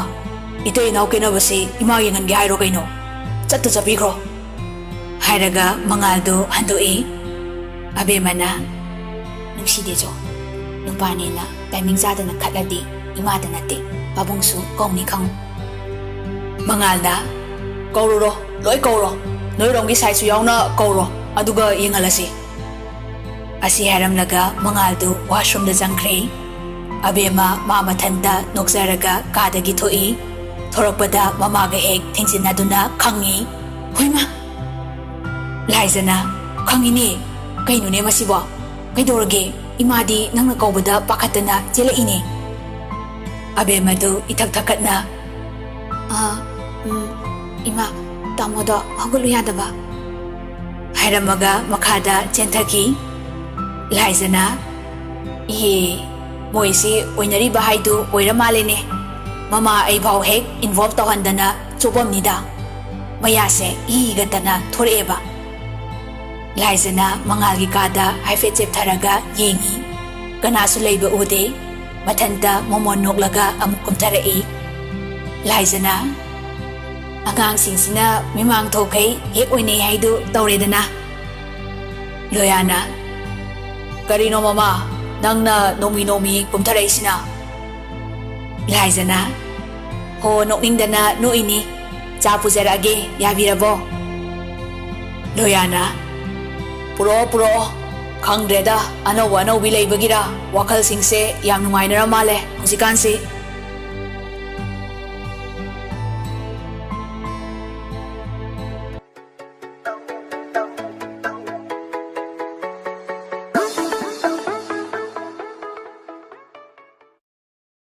ꯏꯇꯩ ꯏꯅꯥꯎ ꯀꯦꯅꯕꯁꯤ ꯏꯃꯥ ꯌꯦꯡꯍꯟꯒꯦ ꯍꯥꯏꯔꯣ ꯀꯩꯅꯣ? ꯆꯠꯇ ꯆꯠꯄꯤꯈ꯭ꯔꯣ꯫" ꯍꯥꯏꯔꯒ ꯃꯉꯥꯜꯗꯨ ꯍꯟꯗꯣꯛꯏ꯫ ꯑꯕꯦꯝꯃꯅ, "ꯅꯨꯡꯁꯤꯗꯦꯆꯣ, ꯅꯨꯄꯥꯅꯦꯅ timing ꯆꯥꯗꯅ ꯈꯠꯂꯗꯤ ꯏꯃꯥꯗ ꯅꯠꯇꯦ, ꯄꯥꯕꯨꯡꯁꯨ ꯀꯧꯅꯤ ꯈꯪꯉꯨ꯫" ꯃꯉꯥꯜꯅ, "ꯀꯧꯔꯨꯔꯣ, ꯂꯣꯏ ꯀꯧꯔꯣ, ꯅꯣꯏꯔꯣꯝꯒꯤ side ꯁꯨ ꯌꯥꯎꯅ ꯀꯧꯔꯣ, ꯑꯗꯨꯒ ꯌꯦꯡꯍꯜꯂꯁꯤ꯫" ꯑꯁꯤ ꯍꯥꯏꯔꯝꯂꯒ ꯃꯉꯥꯜꯗꯨ ꯋꯥꯁꯔꯨꯝꯗ ꯆꯪꯈ꯭ꯔꯦ꯫ ꯑꯕꯦꯝꯃ ꯃꯥ ꯃꯊꯟꯇ ꯅꯣꯛꯆꯔꯒ ꯀꯥꯗꯒꯤ ꯊꯣꯛꯏ꯫ ꯊꯣꯔꯛꯄꯗ ꯃꯃꯥꯒ ꯍꯦꯛ ꯊꯦꯡꯖꯤꯟꯅꯗꯨꯅ ꯈꯪꯉꯤ꯫ "ꯍꯣꯏꯃ!" ꯂꯥꯏꯖꯅ, "ꯈꯪꯉꯤꯅꯦ꯫ ꯀꯩꯅꯣꯅꯦ ꯃꯁꯤꯕꯣ? ꯀꯩꯗꯧꯔꯒꯦ? ꯏꯃꯥꯗꯤ ꯅꯪꯅ ꯀꯧꯕꯗ ꯄꯥꯈꯠꯇꯅ ꯆꯦꯜꯂꯛꯏꯅꯦ꯫" ꯑꯕꯦꯝꯃꯗꯨ ꯏꯊꯛ ꯊꯛꯀꯠꯅ, "ꯑ, ꯎꯝ, ꯏꯃꯥ, ꯇꯥꯃꯣꯗꯣ ꯍꯧꯒꯠꯂꯨ ꯌꯥꯗꯕ?" ꯍꯥꯏꯔꯝꯃꯒ ꯃꯈꯥꯗ ꯆꯦꯟꯊꯈꯤ꯫ ꯂꯥꯏꯖꯅ, "ꯏꯍꯦ, ꯃꯣꯏꯁꯤ ꯑꯣꯏꯅꯔꯤꯕ ꯍꯥꯏꯗꯨ ꯑꯣꯏꯔ ꯃꯥꯜꯂꯦꯅꯦ꯫ ꯃꯃꯥ ꯑꯩꯐꯥꯎ ꯍꯦꯛ involve ꯇꯧꯍꯟꯗꯅ ꯆꯣꯞꯄꯝꯅꯤꯗ꯫" ꯃꯌꯥꯁꯦ ꯏ ꯒꯠꯇꯅ ꯊꯣꯔꯛꯑꯦꯕ꯫ ꯂꯥꯏꯖꯅ ꯃꯉꯥꯜꯒꯤ ꯀꯥꯗ ꯍꯥꯏꯐꯦꯠ ꯆꯦꯞꯊꯔꯒ ꯌꯦꯡꯉꯤ꯫ ꯀꯅꯥꯁꯨ ꯂꯩꯕ ꯎꯗꯦ꯫ ꯃꯊꯟꯇ ꯃꯣꯃꯣꯟ ꯅꯣꯛꯂꯒ ꯑꯃꯨꯛ ꯀꯨꯝꯊꯔꯛꯏ꯫ ꯂꯥꯏꯖꯅ, "ꯑꯉꯥꯡꯁꯤꯡꯁꯤꯅ ꯃꯤꯃꯥꯡ ꯊꯣꯛꯈꯩ ꯍꯦꯛ ꯑꯣꯏꯅꯩ ꯍꯥꯏꯗꯨ ꯇꯧꯔꯦꯗꯅ꯫" ꯂꯣꯌꯥꯅ, "ꯀꯔꯤꯅꯣ ꯃꯃꯥ, ꯅꯪꯅ ꯅꯣꯡꯃꯤ ꯅꯣꯡꯃꯤ ꯀꯨꯝꯊꯔꯛꯏꯁꯤꯅ?" ꯂꯥꯏꯖꯅ, "ꯍꯣ, ꯅꯣꯛꯅꯤꯡꯗꯅ ꯅꯣꯛꯏꯅꯤ꯫ ꯆꯥ ꯄꯨꯖꯔꯛꯑꯒꯦ, ꯌꯥꯕꯤꯔꯕꯣ?" ꯂꯣꯌꯥꯅ, "ꯄꯨꯔꯛꯑꯣ, ꯄꯨꯔꯛꯑꯣ꯫ ꯈꯪꯗ꯭ꯔꯦꯗ, ꯑꯅꯧꯕ ꯑꯅꯧꯕꯤ ꯂꯩꯕꯒꯤꯔ ꯋꯥꯈꯜꯁꯤꯡꯁꯦ ꯌꯥꯝ ꯅꯨꯡꯉꯥꯏꯅꯔ ꯃꯥꯜꯂꯦ ꯍꯧꯖꯤꯛꯀꯥꯟꯁꯤ꯫"